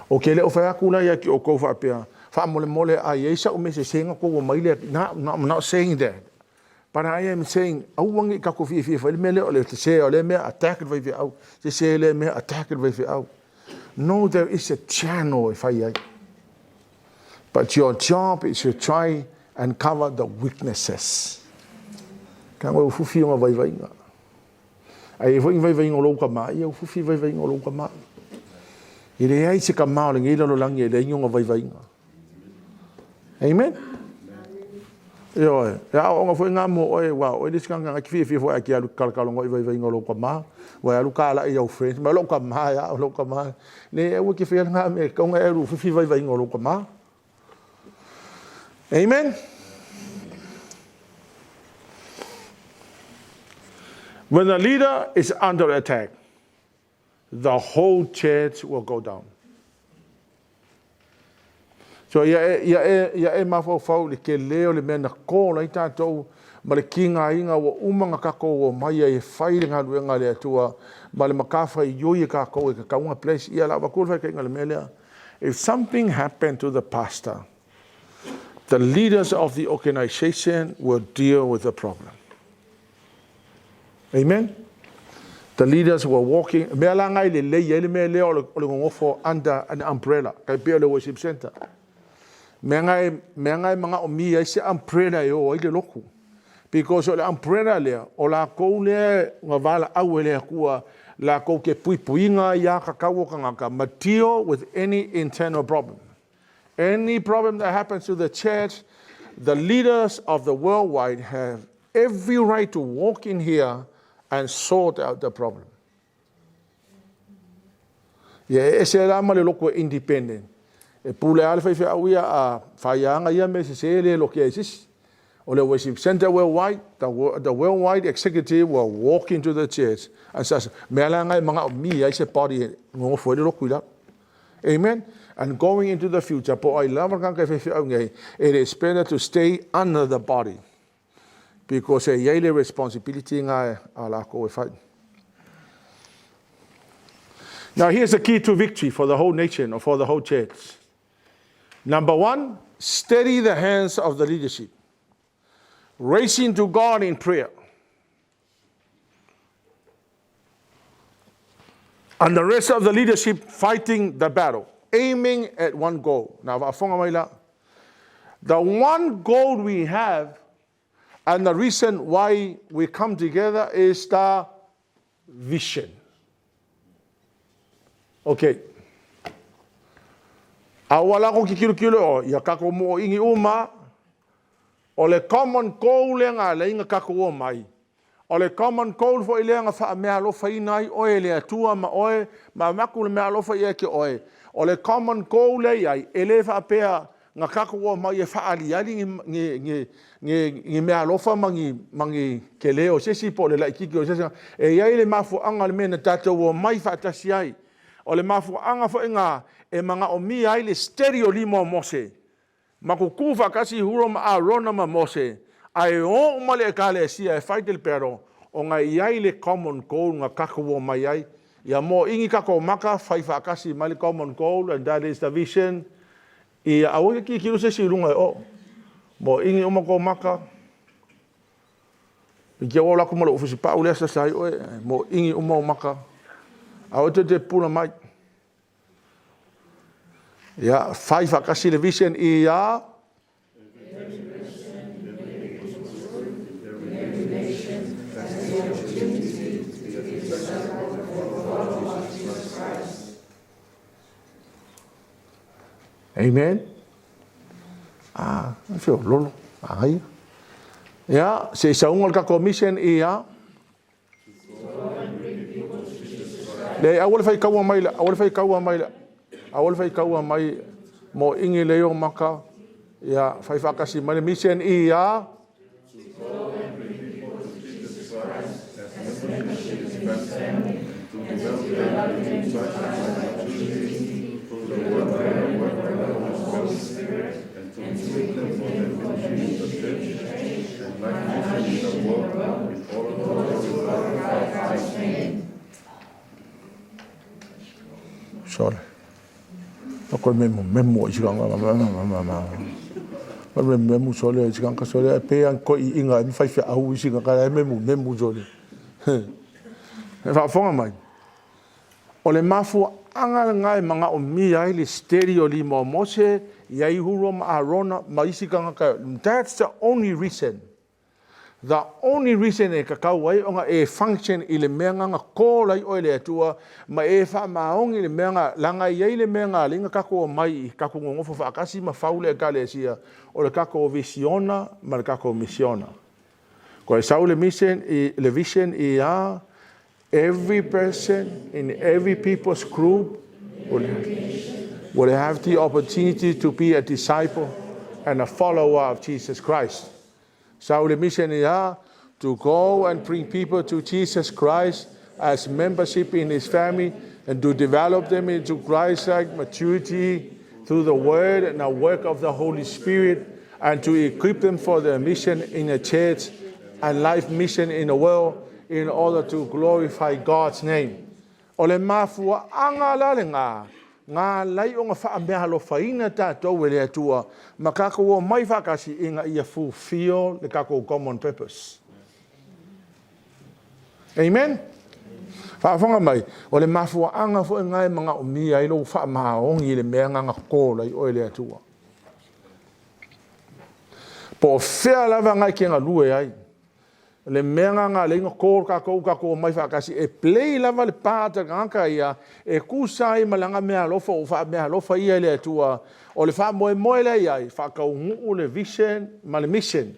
O ke le o fai atu la ia ki outou faapea, faamolemole a i ai sa'u mea sese na tou omai lea, no, no, I'm not saying that. But I am saying, aua ne i tatou fiafia fai le mea lea o le sese o lea mea attack le faifeau, sese lea mea attack le faifeau. No, there is a channel e fai ai. But your job is to try and cover the weaknesses. Ka ngoi ufufi o nga vaivaiga. Ai e foi ni vaivaiga o lou tama, ia ufufi vaivaiga o lou tama. E leai se tama o lenei lalolagi e leai ni ona vaivaiga. Amen. Ioe, e aooga foi ngā mo oe, aua o oe le isi tagata na te fiafia foi ae te alu talatalanoa i vaivaiga o lou tama, ua e alu talai i au friends, fai mai, o lou tama e a, o lou tama e. Leai, aua e te faia lena mea, e tatau ona e alu fifi i vaivaiga o lou tama. Amen? When the leader is under attack, the whole church will go down. So ia e, ia e, ia e mafaufau i le tele o le mea na call ai tatou ma le tigaina ua uma ona tatou omai ai e fai le galuega a le Atua ma le matafaioi e tatou e tatau ona bless. Ia o le a avatu le faitaitaiga i le mea lea. If something happen to the pastor, the leaders of the organization will deal with the problem. Amen. The leaders were walking. Mea la ngai le lei ai le mea lea o le nonofo under an umbrella. Kai pea o le worship center. Mea ngai, mea ngai manaomia ai se umbrella e o ai le lotu. Because o le umbrella lea, o lakou lea na valaau e le Atua lakou te puipuiga ai aiatatau o tagata ma deal with any internal problem. Any problem that happens to the church, the leaders of the worldwide have every right to walk in here and sort out the problem. Ia e ese la ma le lotu e independent. E pule lava le faifeau ia a faiaga ia mea sese le lokia e se isi. O le worship center worldwide, the worldwide executive will walk into the church and says, mea la nga e manaomia ai se body e nonofo ai le lotu i lalo. Amen. And going into the future, po o ai lava le tagata e faifeau nei, it is better to stay under the body because e i ai le responsibility nga a lakou e fai. Now here's the key to victory for the whole nation or for the whole church. Number one, steady the hands of the leadership. Racing to God in prayer. And the rest of the leadership fighting the battle, aiming at one goal. Now, faafofoga mai la. The one goal we have and the reason why we come together is the vision. Okay. A ua lako ki kilokilo o ia kako mo ingi uma o le common goal lea na alai na kako o mai. O le common goal foi lea na faameaalofaina ai oe e le Atua ma oe ma avatu le meaalofa ia te oe. O le common goal lea i ai, e le faapea na tatou omai e faaaliali ni, ni, ni, ni, ni meaalofa ma ni, ma ni tele o se isi po o le laitiiti o se isi. E i ai le mafuaaga o le mea na tatou omai faatasi ai. O le mafuaaga foi na e manaomia ai le steady o lima o Mose ma tutu faatasi Hura ma Arona ma Mose, ae o uma le Ekalesia e fai te le pero, ona e i ai le common goal na tatou omai ai. Ia moʻiga tatou maka, fai faatasi mai le common goal, and that is the vision. Ia aua ke tilotilo se isi i luga e o. Moʻiga uma kou maka. I te ua alu atu ma lou ofisa pau lea sasa ai oe, moʻiga uma ou maka. Aua te te pula mai. Ia, fai faatasi le vision ia. Amen. Ah, feololo. Ai. Ia, se i sauga o le tatou mission ia. Leai, aua le faitaua mai, aua le faitaua mai, aua le faitaua mai mo ingi le o maka, ia, fai faatasi mai le mission ia. Sorry. Ko memu memu i sika ma memu memu sole i sika sole e pe an ko i inga e fai fe au i sika ka e memu memu sole. E faafofoga mai. O le mafuaaga lena e manaomia ai le steady o lima o Mose, ia Ihuro ma Arona ma isi tagata. That's the only reason. The only reason e tatau ai ona e function i le mea na na call ai oe e le Atua ma e faamaoni i le mea na, leaga e i ai le mea na ala ai ona tatou omai i tatou nonofo faatasi ma fau le Ekalesia, o le tatou visiona ma le tatou misiona. Ko e sau le mission i le vision i a every person in every people's group will have the opportunity to be a disciple and a follower of Jesus Christ. Sau le mission i a to go and bring people to Jesus Christ as membership in his family and to develop them into Christ-like maturity through the word and the work of the Holy Spirit and to equip them for their mission in the church and life mission in the world in order to glorify God's name. O le mafuaaga la lena na ala ai ona faameaalofaina tatou e le Atua ma tatou omai faatasi ina ia fulfill le tatou common purpose. Amen? Faafofoga mai, o le mafuaaga foi lena e manaomia ai lou faamaoni i le mea na na call ai oe e le Atua. Po o fea lava na e te galue ai, le mea lena na ala ai ona call tatou, tatou omai faatasi, e play lava le part a le tagata ia e tusa ai ma lana meaalofa ua faameaalofa ia e le Atua. O le faamoemoe lea i ai, faataunuu le vision ma le mission.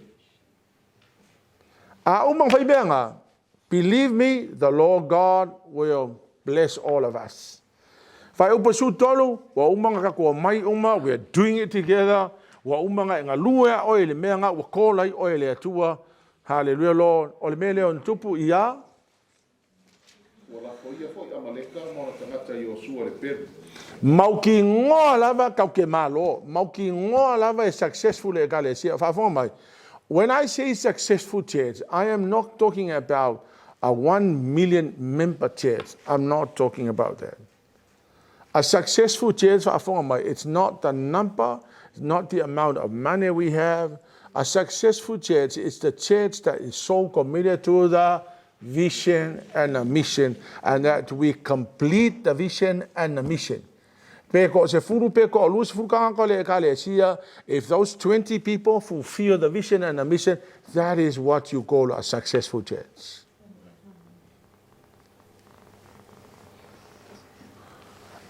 A uma ona fai mea na, believe me, the Lord God will bless all of us. Faaiupu 13, ua uma ona tatou omai uma, we are doing it together, ua uma ona e galue a oe i le mea na ua call ai oe e le Atua. Hallelujah Lord. O le mea lea o na tupu ia. Ua lafoia foi Amaleka ma ona tagata i Iosua le pelu. Mautinoa lava tatou te malo, mautinoa lava e successful le Ekalesia. Faafofoga mai, when I say successful church, I am not talking about a 1 million member church. I'm not talking about that. A successful church, faafofoga mai, it's not the number, it's not the amount of money we have. A successful church is the church that is so committed to the vision and the mission, and that we complete the vision and the mission. Pe toasefulu pe toaluasefulu tagata o le Ekalesia, if those 20 people fulfill the vision and the mission, that is what you call a successful church.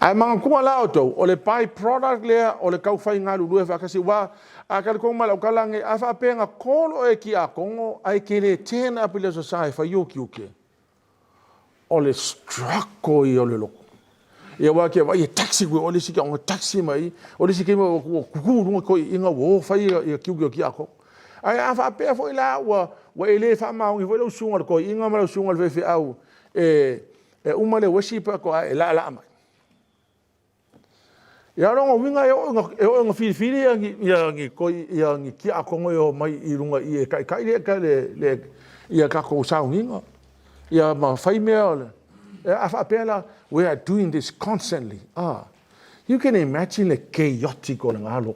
Ae manatua la outou, o le by-product lea o le taufai galulue faatasi, aua a talitonu mai lau tala nei, a faapea na call oe e tiakono ae te le turn up i le Aso Sa e fai ou tiute, o le struggle ia o le loto. Ia aua e te vaai e taxi koe oe le isi tiakono e taxi mai, o le isi taimi ua tutu i luga toeaiina ua o fai ia tiute o tiakono. Ae a faapea foi la ua e le faamaoni foi lau susuga i le toeaina ma lau susuga i le faifeau e uma le worship faatoa e laalaa mai. Ia o lona uiga e oo ina filifili ia ni tiakono e omai i luga i e taitai le ia tatou sauniga. Ia ma fai mea o le a faapea la we are doing this constantly. Ah, you can imagine le chaotic o le galo.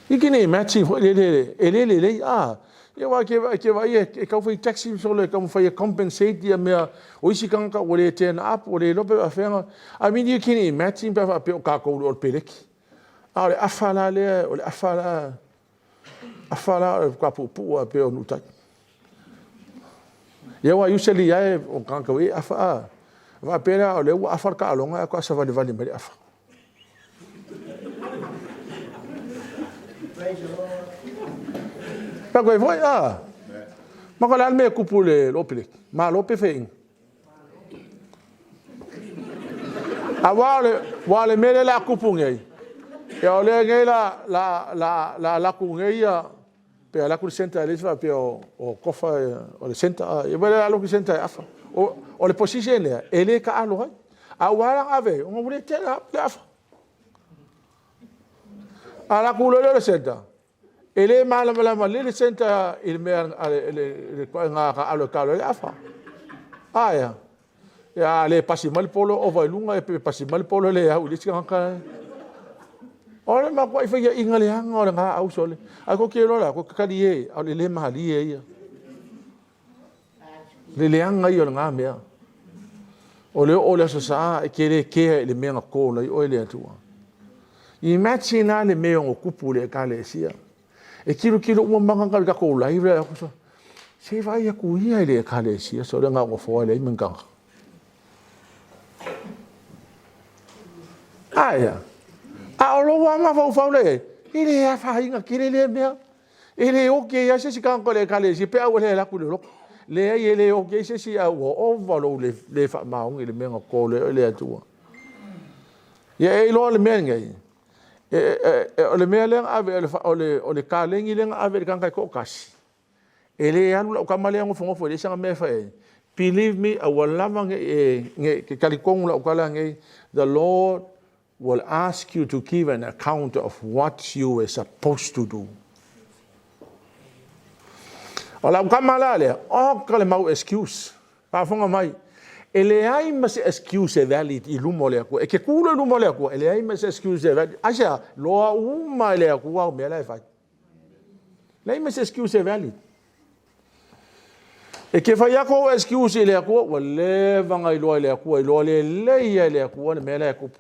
You can imagine foi lele e le lelei a ia aua e te vaai e tau fai taxi solo e taumafai e compensate ia mea o isi tagata ua le turn up ua le iloa pe faafefea. I mean, you can imagine pe a faapea o tatou o le peleki a o le afa la lea o le afa la afa la o le kapuupuu a pei o Nuutai. Ia aua usually ae o tagata e afa a faapea la o lea ua afa le taaloga ae faatoa savalivali mai le afa. Pea koe foi, a. Ma ko le a le mea e kupu le loo peleki? Malo pe feaiga? Aua o le, ua o le mea lea o le a kupu nei, ia o lea nei la, la, la, la alu atu nei ia, pe alu atu le centre e leai se faapea o Tofa o le centre, a, ia lea alu atu le centre e afa. O le position lea, e le taalo ai. A ua ala ona ave ai, ona ua le tele le afa. A alu atu loa lea o le centre, e le malamalama lelei le centre i le mea le ituaiga taaalo e taalo ai le afa. A ea, ia a le pasi mai le polo ova i luga, pe pasi mai le polo le au i le isi tagata. O le matuai faiaina leaga o le gaau sole. Ae ko te iloa la, ko te tali e, a o le le malie ia. Le leaga ia o le mea. O le oo o le Aso Sa e te le kea i le mea na call ai oe le Atua. Imagine la le mea o kupu le Ekalesia. E tilotilo uma ma tagata i le tatou live lea, se i vaai atu ia i le Ekalesia sole na o nofoa e leai ma ni tagata. Ae a? A o lou lava mafaufau la i ai, e le afaina tele lea mea. E le oti ai lava se isi tagata o le Ekalesia pe a ua le alu atu i le lotu. Leai e le oti ai se isi ae ua ova lou le faamaoni i le mea na call ai oe e le Atua. Ia e iloa le mea lenei, o le mea lea na ave, o le taleni lea na ave i le tagata e toatasi, e le alu lau tama lea nofonofo e leai sana mea e fai ai. Believe me, aua lava ne i e, ou te talitonu lau tala lenei, the Lord will ask you to give an account of what you were supposed to do. O lau tama la lea, oka le mau excuse. Faafofoga mai, e leai ma se excuse e valid i luma o le Atua. E te tu loa i luma o le Atua, e leai ma se excuse e valid. Aisea? Loa uma e le Atua au mea la e fai. Leai ma se excuse e valid. E te fai atu au excuse i le Atua, ua leva ona iloa e le Atua, iloa lelei e le Atua le mea la e tupu.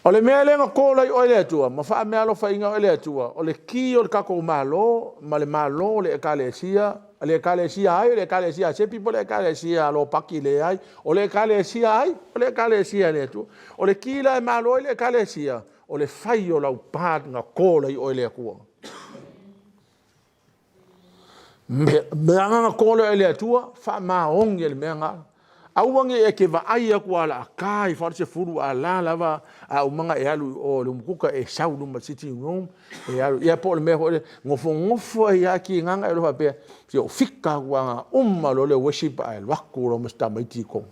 O le mea lea na call ai oe e le Atua ma faameaalofaina oe e le Atua, o le ki o le tatou Malo ma le Malo o le Ekalesia, le Ekalesia ai, o le Ekalesia a Sepi po o le Ekalesia a Lopati, leai, o le Ekalesia ai, o le Ekalesia a le Atua. O le ki la e malo ai le Ekalesia, o le fai o lau part na call ai oe e le Atua. Mea na call ai le Atua, faamaoni le mea na. Aua ne i e te vaai atu a la ta i 40 a la lava a umaga e alu i o le umukuka e sau luma sitting room e alu ia po o le mea foi le nofonofo ai lava kinaga e faapea se o fika atu lava uma loa le worship ae alu atu loa ma si tamaiti i totonu.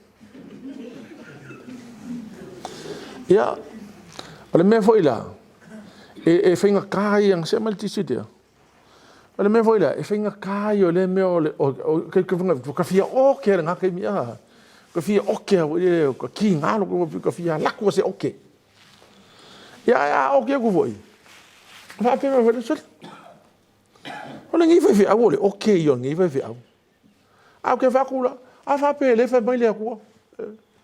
Ia, o le mea foi la, e faigata ia, se aumai le tissue dia. O le mea foi lea, e faigata ia o lea mea o le, ka fia oke le ngā taimi, a. Ka fia oke a foi, ka ki ngā loko, ka fia laku a se oke. Ia, ae a oke aku foi, faapea mai foi, sole, o lenei faifeau o le oke ia o lenei faifeau. A ou te fai atu la, a faapea e le fai mai le Atua,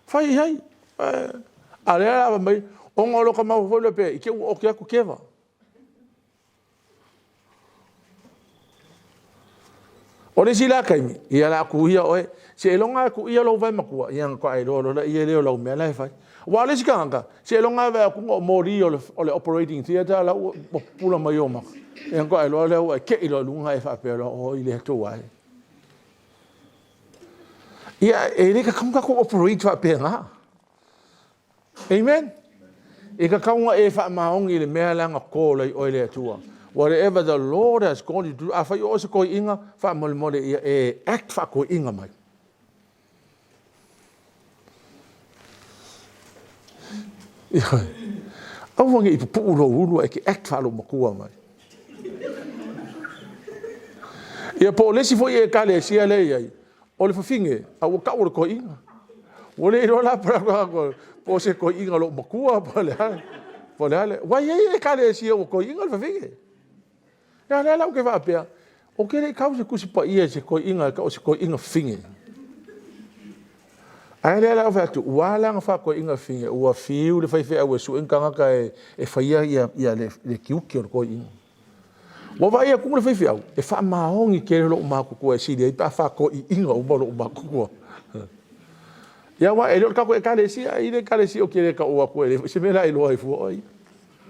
fai i ai. A o lea la fai mai, ona o lota mafaufau lea pea, i te i ua oke atu Keva. O le isi la taimi, ia o le a tuia oe. Seiloga e tuia lou vae matua, ia ona faatoa e iloa loa lea o lau mea la e fai. Aua o le isi tagata, seiloga lava e vaai atu o moli o le operating theatre la ua pupula mai ou maka, ia ona faatoa e iloa lea ua e tei loa i luga e faapea loa, oi le Atua e. Ia, e le tatau ona tatou operate faapena. Amen. E tatau ona e faamaoni i le mea lea na call ai oe le Atua. Whatever the Lord has called you to do, afai o oe se toeaina, faamolemole ia e act faatoeaina mai. Aua ne i pupuu lou ulu ae te act faaloomatua mai. Ia po o le isi foi ekalesia lea e i ai, o le fafine, a ua tau o le toeaina. Ua le iloa la po o se toeaina o lou matua po o le a. Po o le a le... Ua i ai ekalesia ua toeaina le fafine. Ia lea la ou te faapea, ou te le i tau i se Tusi Paia i se toeaina e tau o se toeaina fafine. Ae lea la ou fai atu, ua ala ona faatoeaina fafine, ua fiu le faifeau e sue ni tagata e faia le tiute o le toeaina. Ua vaai atu le faifeau, e faamaoni tele lou matutua e sili ai pe a faatoeaiina uma lou matutua. Ia aua e le o le tatou ekalesia, e i ai le ekalesia ou te le taua atua e leai foi se mea o le a iloa ai fua oe ia.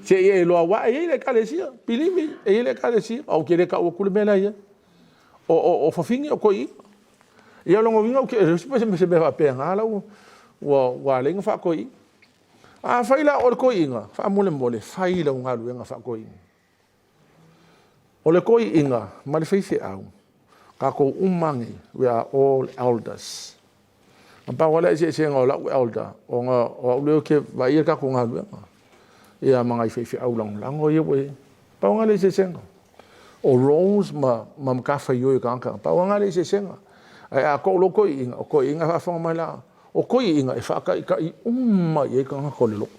Se i e iloa aua e i ai le ekalesia, believe me, e i ai le ekalesia, ae ou te le tau atu le mea la e i ai. O fafine o toeaiina. Ia o lona uiga e leai se mea faapena la ua ala ai ona faatoeaina. Afai la o le toeaina, faamolemole fai lau galuega faatoeaina. O le toeaina ma le faifeau, tatou uma lava nei, we are all elders. Na pau lava le eseesega o lau elder, ona o au lea ou te vaaia le tatou galuega, ia ma nai faifeau lagolago ia ua i ai. Pau lena o le eseesega. O roles ma matafaioi a tagata, pau lava lena o le eseesega. Ae a to'a loa toeaiina, o toeaiina e faafofoga mai la, o toeaiina e faataitai uma i ai tagata o le lotu.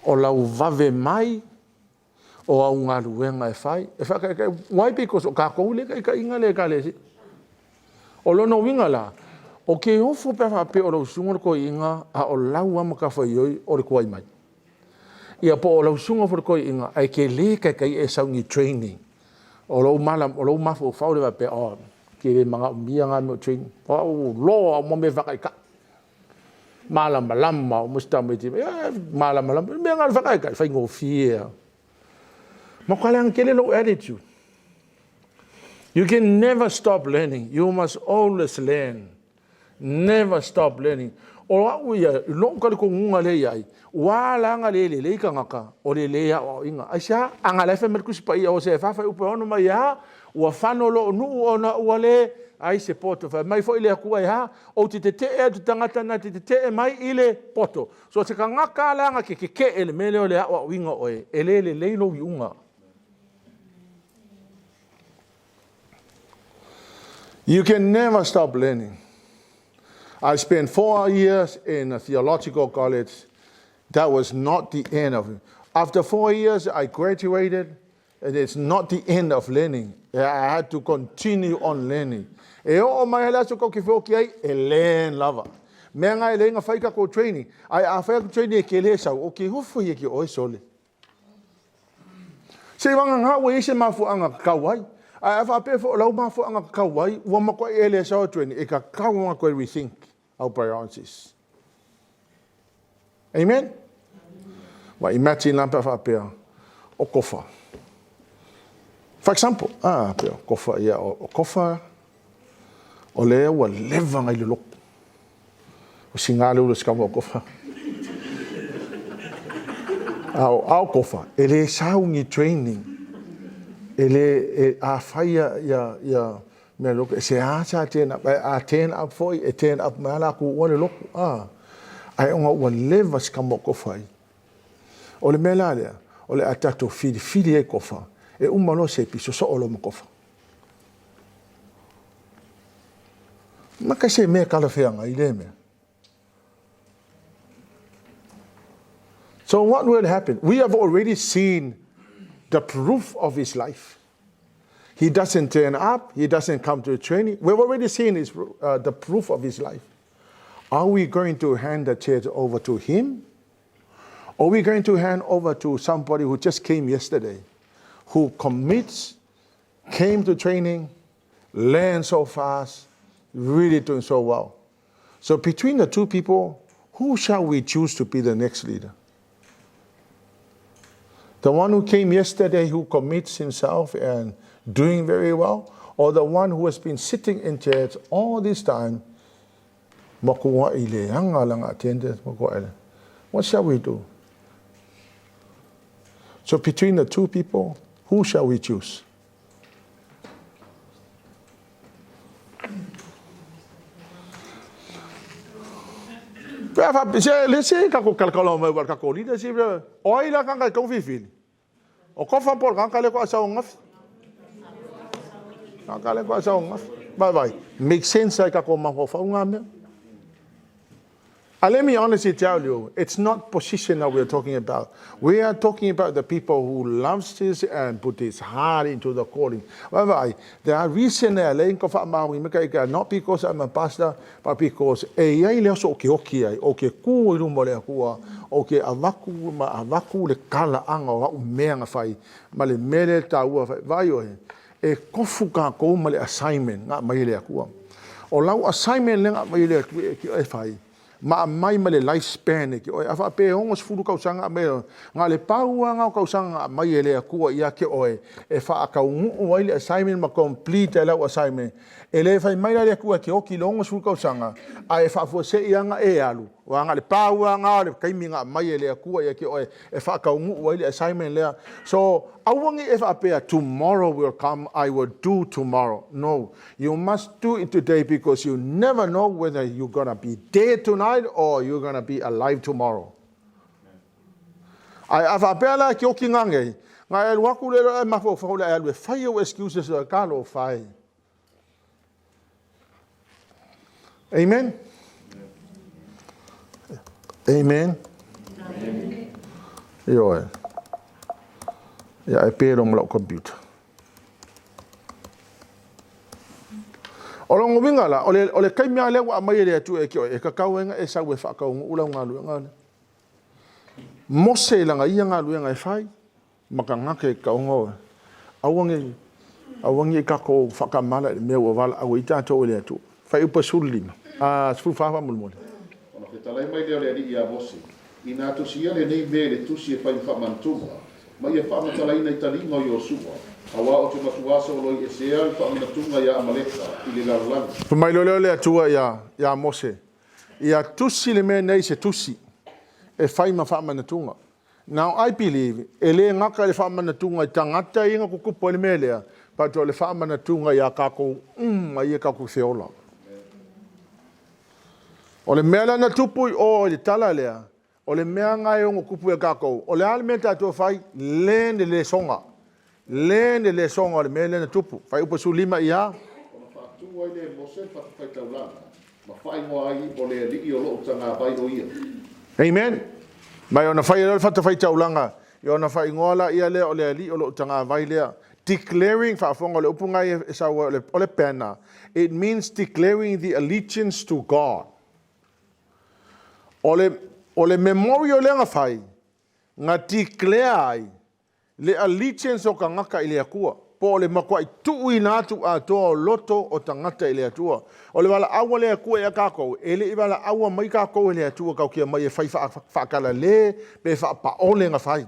O lau vave mai, o au galuega e fai, e faataitai. Why? Because o tatou lea e taitaiina le ekalesia. O lona uiga la, o ke ofo pe a faapea o lau susuga le toeaina, a o lau lava matafaioi o le tuai mai. Ia po o lau susuga foi i le toeaina, ae te le taitai e sau i ni training. O lou mala, o lou mafaufau lea faapea, oh, te le manaomia na mea o training. O au ua loa uma mea faataitai. Malamalama uma si tamaiti. E malamalama. O mea na o le faataitai, e faigofie lava. Matua leaga tele lou attitude. You can never stop learning. You must always learn. Never stop learning. O au ia, i lou talitonuga lea i ai, ua ala ona le lelei tagata, o le lē aoaoina. Aisea? A na la e fai mai le Tusi Paia o Hosea e 4 fuaiupu e 6 mai a, ua fano lou nuu ona ua le ai se poto. Fai mai foi le Atua e a, ou te tetee atu i tagata na te tetee mai i le poto. So o se tagata lava la na te tetee i le mea lea o le aoaoina o oe, e le lelei lou iuga. You can never stop learning. I spent 4 years in a theological college. That was not the end of it. After 4 years, I graduated, and it's not the end of learning. I had to continue on learning. E oo mai le aso tatou te feoti ai, e learn lava. Mea nga e le fai tatou training. Ai a fai atu training e ke le sau, o ke ofo ia ki oe sole. Se i vagana ua i ai se mafuaaga tatau ai. Ae a faapea foi o lau mafuaaga tatau ai, ua matuai e le sao training, e tatau ona toe rethink our priorities. Amen? Wa imagine la pe faapea, o Kofa. For example, pe o Kofa, ia, o Kofa, o lea ua leva nai le lotu. O singa le ula sikama o Kofa. A o Kofa, e le sau ni training. E le, e, a fai ia, ia, ia, mea lotu, e se a sa turn up, a turn up foi, e turn up mai ala ku ua le lotu. Ai onga ua leva sikama o Kofa ai. O le mea la lea, o le a tatou filifili ai Kofa, e uma loa se piso so o lo ma Kofa. Ma ka se mea talafeagai lea mea. So what will happen? We have already seen the proof of his life. He doesn't turn up. He doesn't come to training. We've already seen the proof of his life. Are we going to hand the church over to him? Or are we going to hand over to somebody who just came yesterday, who commits, came to training, learned so fast, really doing so well? So between the two people, who shall we choose to be the next leader? The one who came yesterday who commits himself and doing very well, or the one who has been sitting in church all this time? What shall we do? So between the two people, who shall we choose? Pe se le se ka ko kalakala mai wa ka ko leadership o ai la ka ka filifili. O Kofa po o le tagata lea faatoa sau ananafi. Tagata lea faatoa sau ananafi. Vai vai. Make sense ai ka ko mafaufau ngā mea. Let me honestly tell you, it's not position that we're talking about. We are talking about the people who loves this and put his heart into the calling. Vai, there are reason e le ko wha maui me kai not because I'm a pastor, but because e iai le aso o ke oki ai, o ke ku i luma o le Atua, o ke avaku ma avaku le kala anga o au mea nga whai, ma le mele tāua whai, vai oe, e kofu kākou ma le assignment nga mai le Atua. O lau assignment le nga mai le Atua e ki e whai, ma mai ma le lifespan e ki oe, a wha pe 60 kausaga mai, nga le pau nga o kausaga mai e le Atua ia ke oe, e wha akaungu ai le assignment ma complete e lau assignment. E le whai mai la le Atua ke oki le 60 kausaga, a e whaafua se i anga e alu. Wa nga le pau nga le kaimi nga mai e le Atua ia ke oe, e whaakaungu ai le assignment lea. So, aua ne e faapea, tomorrow will come, I will do tomorrow. No, you must do it today because you never know whether you're gonna be dead tonight or you're gonna be alive tomorrow. Ai a faapea la ke oki ngā ngei, ngā e luaku le e mafaufau le alu e fai au excuses o ka lo fai. Amen? Amen? Ioe. Ia e pē ma lau computer. O longo winga la, o le kai mea lea ua mai e le Atua e ki oe, e kakau enga e sau e whaakau ulau ngā luenga le. Mose i lana ia galuega e fai, ma tagata e tataua ona o. Aua ne i, aua ne i tatou faatamala i le mea ua valaau ai tatou e le Atua. Fuaiupu 15, a, 14 faamolemole. Ona fetalai mai lea o le Alii ia Mose, Inā tusia lenei mea i le tusi e fai ma faamanatuga, ma ia faamatalaina i taliga o Iosua, auā ou te matuā soloiesea le faamanatuga iā Amaleka i le lalolagi. Fai mai loa lea o le Atua ia, ia Mose, Ia tusi le mea nei i se tusi e fai ma faamanatuga. Now I believe e le gata i le faamanatuga i tagata ia na tutupu ai le mea lea, but o le faamanatuga ia tatou uma ia tatou te ola. O le mea lea na tupu i o i le tala lea, o le mea lena e ono tupu ia tatou. O le a le mea tatou e fai? Learn le lesoga. Learn le lesoga o le mea lea na tupu. Fuaiupu 15 ia. Ona faatu ai lea e Mose le fatafaitaulaga, ma faaigoa ai, O le Alii o lou tagavai o ia. Amen. Mai ona fai lea o le fatafaitaulaga, ia ona faaigoa laia lea o le Alii o lou tagavai lea. Declaring, faafofoga o le upu lena e sau ai o le banner. It means declaring the allegiance to God. O le memorial lea na fai, na declare ai le allegiance o tagata i le Atua, po o le matuai tuuina atu atoa o loto o tagata i le Atua. O le valaau a le Atua ia tatou, e le i valaauina mai tatou e le Atua tatou te omai e fai faakalale pe faapaole na fai.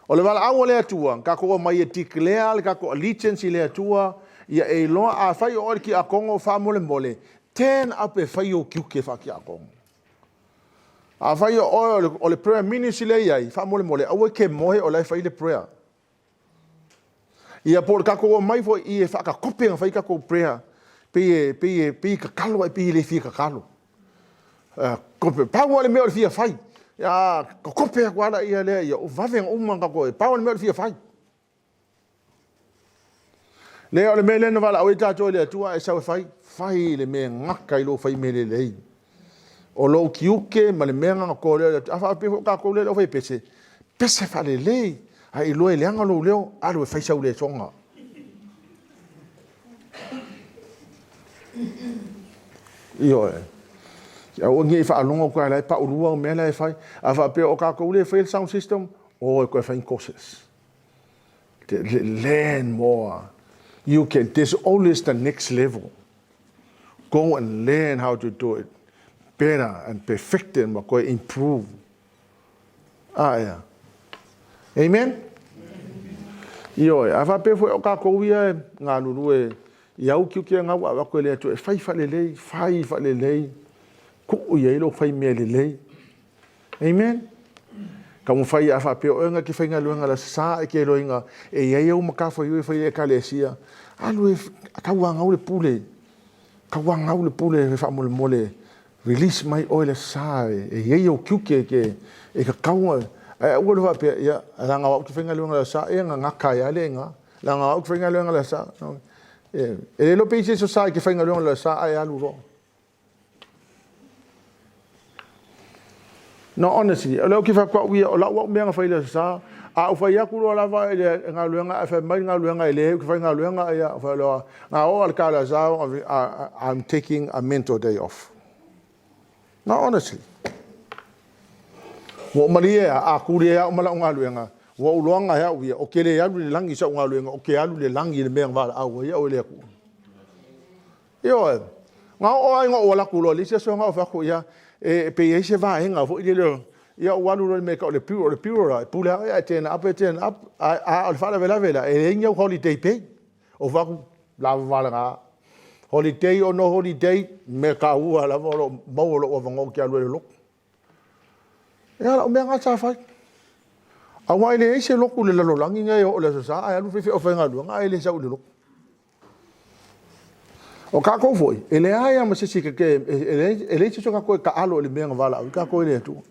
O le valaau a le Atua, tatou omai e declare le tatou allegiance i le Atua, ia e iloa afai o oe le tiakono faamolemole, turn up e fai ou tiute faatiakono. Afai o oe o le prayer ministry lea e i ai, faamolemole, aua e te moe o la e fai le prayer. Ia po o le tatou omai foi i e faatakope na fai tatou prayer, pei e, pei e, pei e tatalo ae pei e le fia tatalo. Kope, pau lava le mea o le fia fai. Ia, kokope atu lava ia lea, ia vave ona uma ona tatou, pau lava le mea o le fia fai. Lea o le mea lea na valaau ai tatou e le Atua ae sau e fai, fai le mea e gata i lou fai mea lelei. O lou tiute ma le mea na to lea o le Atua. A faapea foi o tatou lea o le aufaipese, pese faalelei, a e iloa e leaga lou leo, alu e fai sau lesona. Ioe. Aua ne i faalogo atu la e paulua au mea la e fai. A faapea o tatou lea e fai le sound system, o e toe fai ni courses. Learn more. You can, there's always the next level. Go and learn how to do it better and perfect it ma toe improve. A ea. Amen? Ioe, a faapea foi o tatou ia e galulue i au tiute na ua avatu e le Atua e fai faalelei, fai faalelei, tuu i ai lou fai mea lelei. Amen? Taumafai a faapea o oe na te faigaluega i le Aso Sa ae te iloaina e i ai au matafaioi e fai i le Ekalesia, alu e tauanau le pule, tauanau le pule faamolemole, release mai oe i le Aso Sa e i ai ou tiute e tatau ona, ae aua le faapea, ia, leaga o au ou te faigaluega i le Aso Sa, ia na gata ai lava lea i ina, leaga o au ou te faigaluega i le Aso Sa. E le iloa pe i ai se Aso Sa e te faigaluega i le Aso Sa ae alu loa. No, honestly, o lea ou te fai atu au ia, o lau au mea na fai i le Aso Sa, a ou fai atu loa lava i le galuega, ae fai mai le galuega e leai ou te faigaluega, ia, ou fai loa, na oo lava i le ta o le Aso Sa, I'm taking a mental day off. No, honestly. Ua ou malie lava, a tuli ai au ma lau galuega, ua ou iloaga e au ia, ou te le alu i le lagi i sau galuega, ou te alu i le lagi i le mea na valaau ai au e le Atua. Ioe. Na oo lava ina ou alu atu loa i le isi aso na ou fai atu, ia, e, pe i ai se vaega foi lele, ia ou alu loa i le mea e tau o le bureau, o le bureau la, e pule lava oe a e turn up, e turn up, a, a o le faalavelave la, e leai ni au holiday pay. Ou fai atu, lava lena. Holiday or no holiday, mea taua lava o lo o maua lou avanoa ou te alu ai i le lotu. Ia, o lau mea lena sa fai. Aua e leai se lotu i le lalolagi nei e oo i le Aso Sa ae alu faifeau faigaluega ae le sau i le lotu. O tatou foi, e leai lava ma se isi e e leai se isi o tatou e taalo i le mea na valaau ai tatou e le Atua.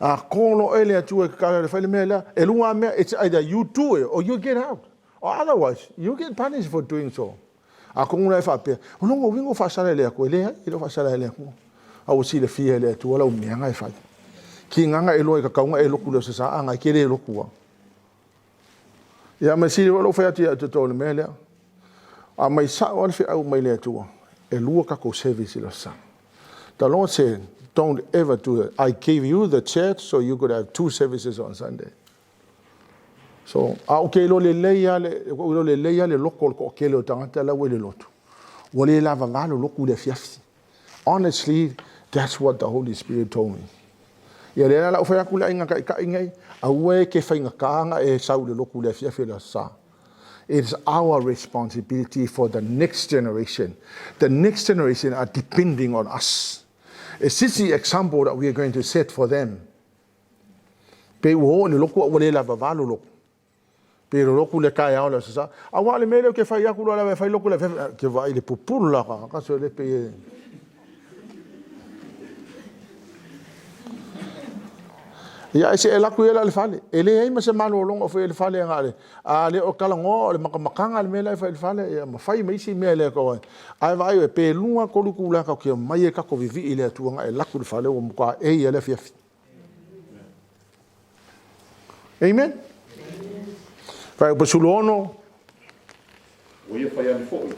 A call loa oe e le Atua e tatalo e fai le mea lea, e lua lava mea, it's either you do it or you get out. Or otherwise, you get punished for doing so. Atonu la e faapea, o lona uiga ua faasala e le Atua. E leai, e le o faasala e le Atua. A ua silafia e le Atua lau mea na e fai. Kinaga e loa i tatau ona e lotu i le Aso Sa, a na e te le lotu lava. Ia ma sili foi lou fai atu ia te outou i le mea lea. A mai sao lava le feau mai le Atua, e lua tatou service i le Aso Sa. The Lord said, Don't ever do that. I gave you the church so you could have two services on Sunday. So, a ou ke iloa lelei lava le, ua ou iloa lelei lava le loko o le toatele o tagata la ua i le lotu, ua le lavava le lotu i le afiafi. Honestly, that's what the Holy Spirit told me. Ia lea la ua fai atu le aiga taitai nei, aua e te faigata ona e sau i le lotu i le afiafi o le Aso Sa. It is our responsibility for the next generation. The next generation are depending on us. Is this the example that we are going to set for them? Pe ua oo i le lotu a ua le lavava le lotu. Pe lolotu le taeao le Aso Sa. Aua o le mea lea ou te fai atu loa lava e fai lotu le afiafi, ke vaai i le pupulu la ka so le pe e. Ia ai se e laku ia la le fale. E leai ma se malologa o fai i le fale nga le a le o talanoa o le makamakaga le mea la e fai i le fale ia ma fai ma isi mea le ko ai. Ae vaai e pe lua tolu itula tatou te omai e tatou vivii i le Atua na e laku i le fale ua matua ei ia le afiafi. Amen. Fuaiupu 16. Ua ia fai ane foi,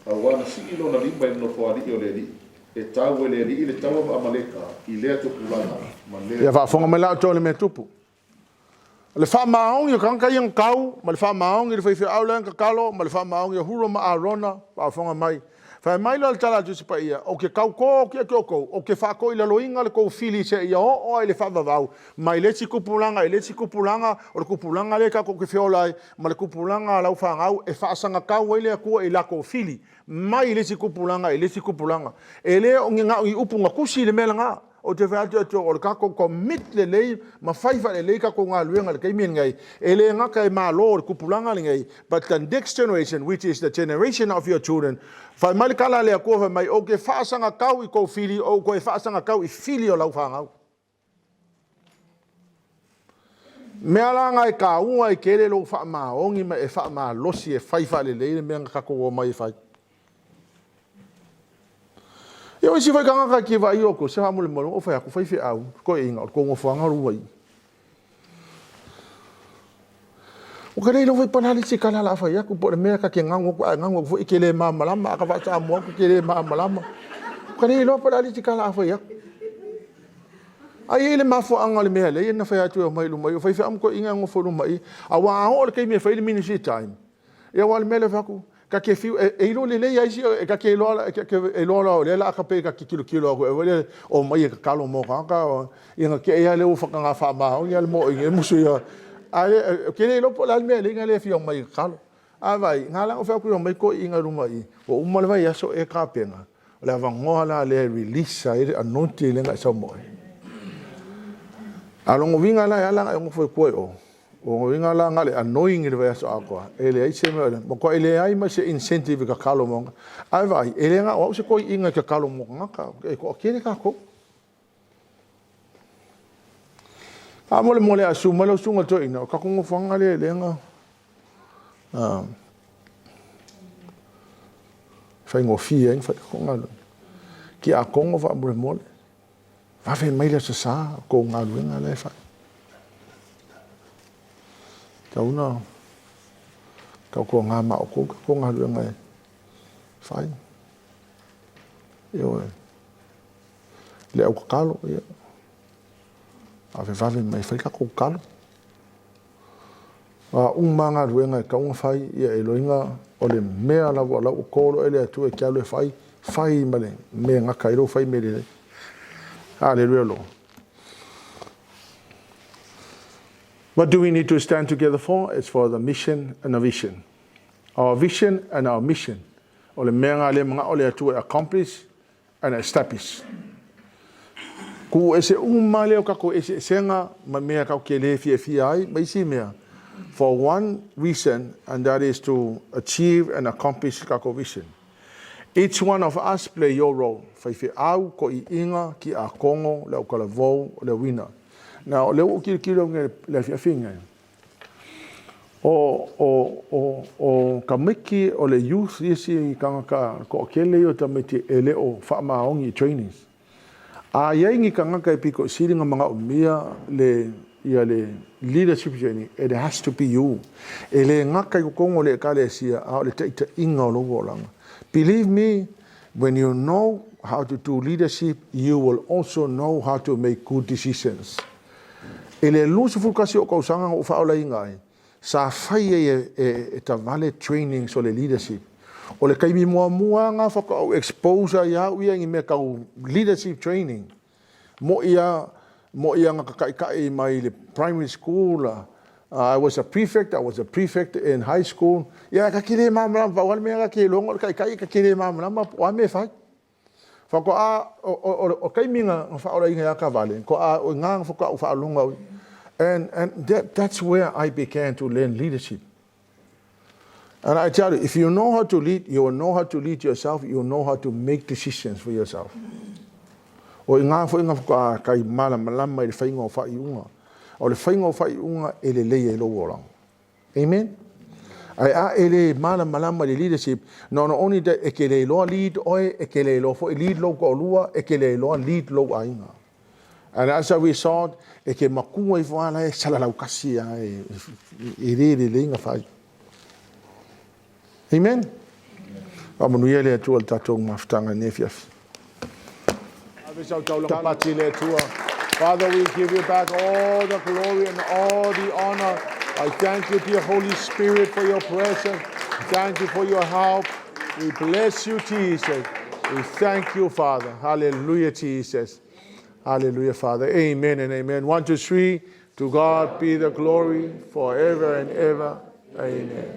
auā na sii lona lima i le nofoalii o le Alii, e tau e le Alii le taua ma Amaleka i lea tupulaga ma lea. Ia faafofoga mai la outou i le mea tupu. O le faamaoni o tagata ia na tau, ma le faamaoni o le faifeau la na tatalo, ma le faamaoni o Hura ma Arona, faafofoga mai. Fai mai loa le tala a le Tusi Paia, Ou te tautō atu ia te outou, ou te faatoilaloina le tou fili seia oo lava i le faavavau, mai le isi tupulaga i le isi tupulaga, o le tupulaga lea tatou te feola ai, ma le tupulaga a lau fanau e faasagatau ai le Atua i latou fili, mai le isi tupulaga i le isi tupulaga. E le o ni na o ni upu na tusi le mea lena. Ou te fai atu ia te outou, o le tatou commit lelei ma fai faalelei tatou galuega i le taimi lenei, e le gata e malo le tupulaga lenei, but the next generation, which is the generation of your children, fai mai le tala a le Atua fai mai, ou te faasagatau i tou fili, ou toe faasagatau i fili o lau fanau. Mea la na e taua ai tele lou faamaoni ma e faamalosi e fai faalelei le mea na tatou omai e fai. Ia o isi foi tagata e te vaai outou, se faamolemole ua ou fai atu, faifeau, toeaiina, o le tou nofoaga lou ai. Ua ka le iloa foi po o le a le isi tala o le a fai atu, po o le mea ta te ganu atu, ae ganu atu foi e te le malamalama, a ta faa-Samoa atu e te le malamalama. Ua ka le iloa po o le a le isi tala o le a fai atu. Ai e i ai le mafuaaga o le mea lea na fai atu e omai i luma i i, o faifeau ma toeaiina e nonofo i luma i i. Aua a oo i le taimi e fai le ministry time, ia aua o le mea lea e fai atu, ta te fiu e iloa lelei lava isi, e ta te iloa loa o lea o le a pei ta te tilotilo atu foi lea, omai e tatalo mo tagata, ia ona te i lava lea ua faataga faamaoni lava le moa e musu ia. Ae ou te le iloa po o le a le mea e ala ai ona le fia omai e tatalo. Ae vaai, na ala ona ou fai atu e omai toeaiina i luma i i, ua uma le vaiaso e tapena, o le avanoa la lea e release ai le anointing lea na e saunoa ai. A o lona uiga la e ala ona e nofo i tua i o, o lona uiga la na o le anoint i le vaiaso atoa, e leai se mea, matuai leai ma se incentive e tatalo mo tagata. Ae vaai, e le na o au se toeaina e tatalo mo tagata, e toatele tatou. Faamolemole a susu mai lau susuga i le toeaina, o le tatou nofoaga lea lea na faigofie ai ona fai le tatou galuega. Tiakono faamolemole, vave mai le Aso Sa, o tou galuega la e fai. Tau na tautuaga ma outou tatou galuega e fai. Ioe. Le au tatalo, ia. Vavevave mai fai tatou tatalo. A uma galuega e tatau ona fai, ia e iloiga o le mea lava o la ua call oe le Atua e te alu e fai, fai ma le mea e gata ai lou fai mea lelei. Haleluia Lord. What do we need to stand together for? It's for the mission and the vision. Our vision and our mission. O le mea nga le manao le Atua e accomplish and establish. Kuu ese uma lea o tatou eseesega ma mea tatou te le fiafia ai ma isi mea for one reason and that is to achieve and accomplish le tatou vision. Each one of us play your role, faifeau, toiiga, tiakono, le autalavou, le auina. Now, o lea ua ou tilotilo i le afiafi lenei, O, o, o, o tamaiti o le youth isi tagata toatele ia o tamaiti e le o faamaoni i trainings. A i ai ni tagata e pito i sili ona manaomia le ia le leadership training, it has to be you. E le gata i totonu o le Ekalesia, a o le taitaiga o lou olaga. Believe me, when you know how to do leadership, you will also know how to make good decisions. I le 21 o tausaga na ou faaolaina ai, sa fai ai e Tavale trainings o le leadership. O le taimi muamua lava faatoa ou expose ai au ia i ni mea tau leadership training. Mo'i a na tataitai mai le primary school, I was a prefect, I was a prefect in high school. Ia ta te le malamalama pau lava le mea ta te iloa o le taitai, ta te le malamalama po o a mea e fai. Faatoa o taimi na faaolaina ia Tavale, toa o ina faatoa ou faalogo au. And that's where I began to learn leadership. And I tell you, if you know how to lead, you will know how to lead yourself, you will know how to make decisions for yourself. O i ngā fo inga whaka kai malamalama i le whainga o whaiunga. O le whainga o whaiunga e le leia i lou olaga. Amen. Ae a e le malamalama i le leadership, no no only that e ke le iloa lead oe, e ke le iloa foi lead lou toalua, e ke le iloa lead lou aiga. And as a result, e ke matua ifo ala e salalau kasi a e le le le inga whai. Amen. Faamanuia le Atua i le tatou mafutaga nei afiafi. Father, we give you back all the glory and all the honor. I thank you, dear Holy Spirit, for your presence. Thank you for your help. We bless you, Jesus. We thank you, Father. Hallelujah, Jesus. Hallelujah, Father. Amen and amen. One, two, three. To God be the glory forever and ever. Amen.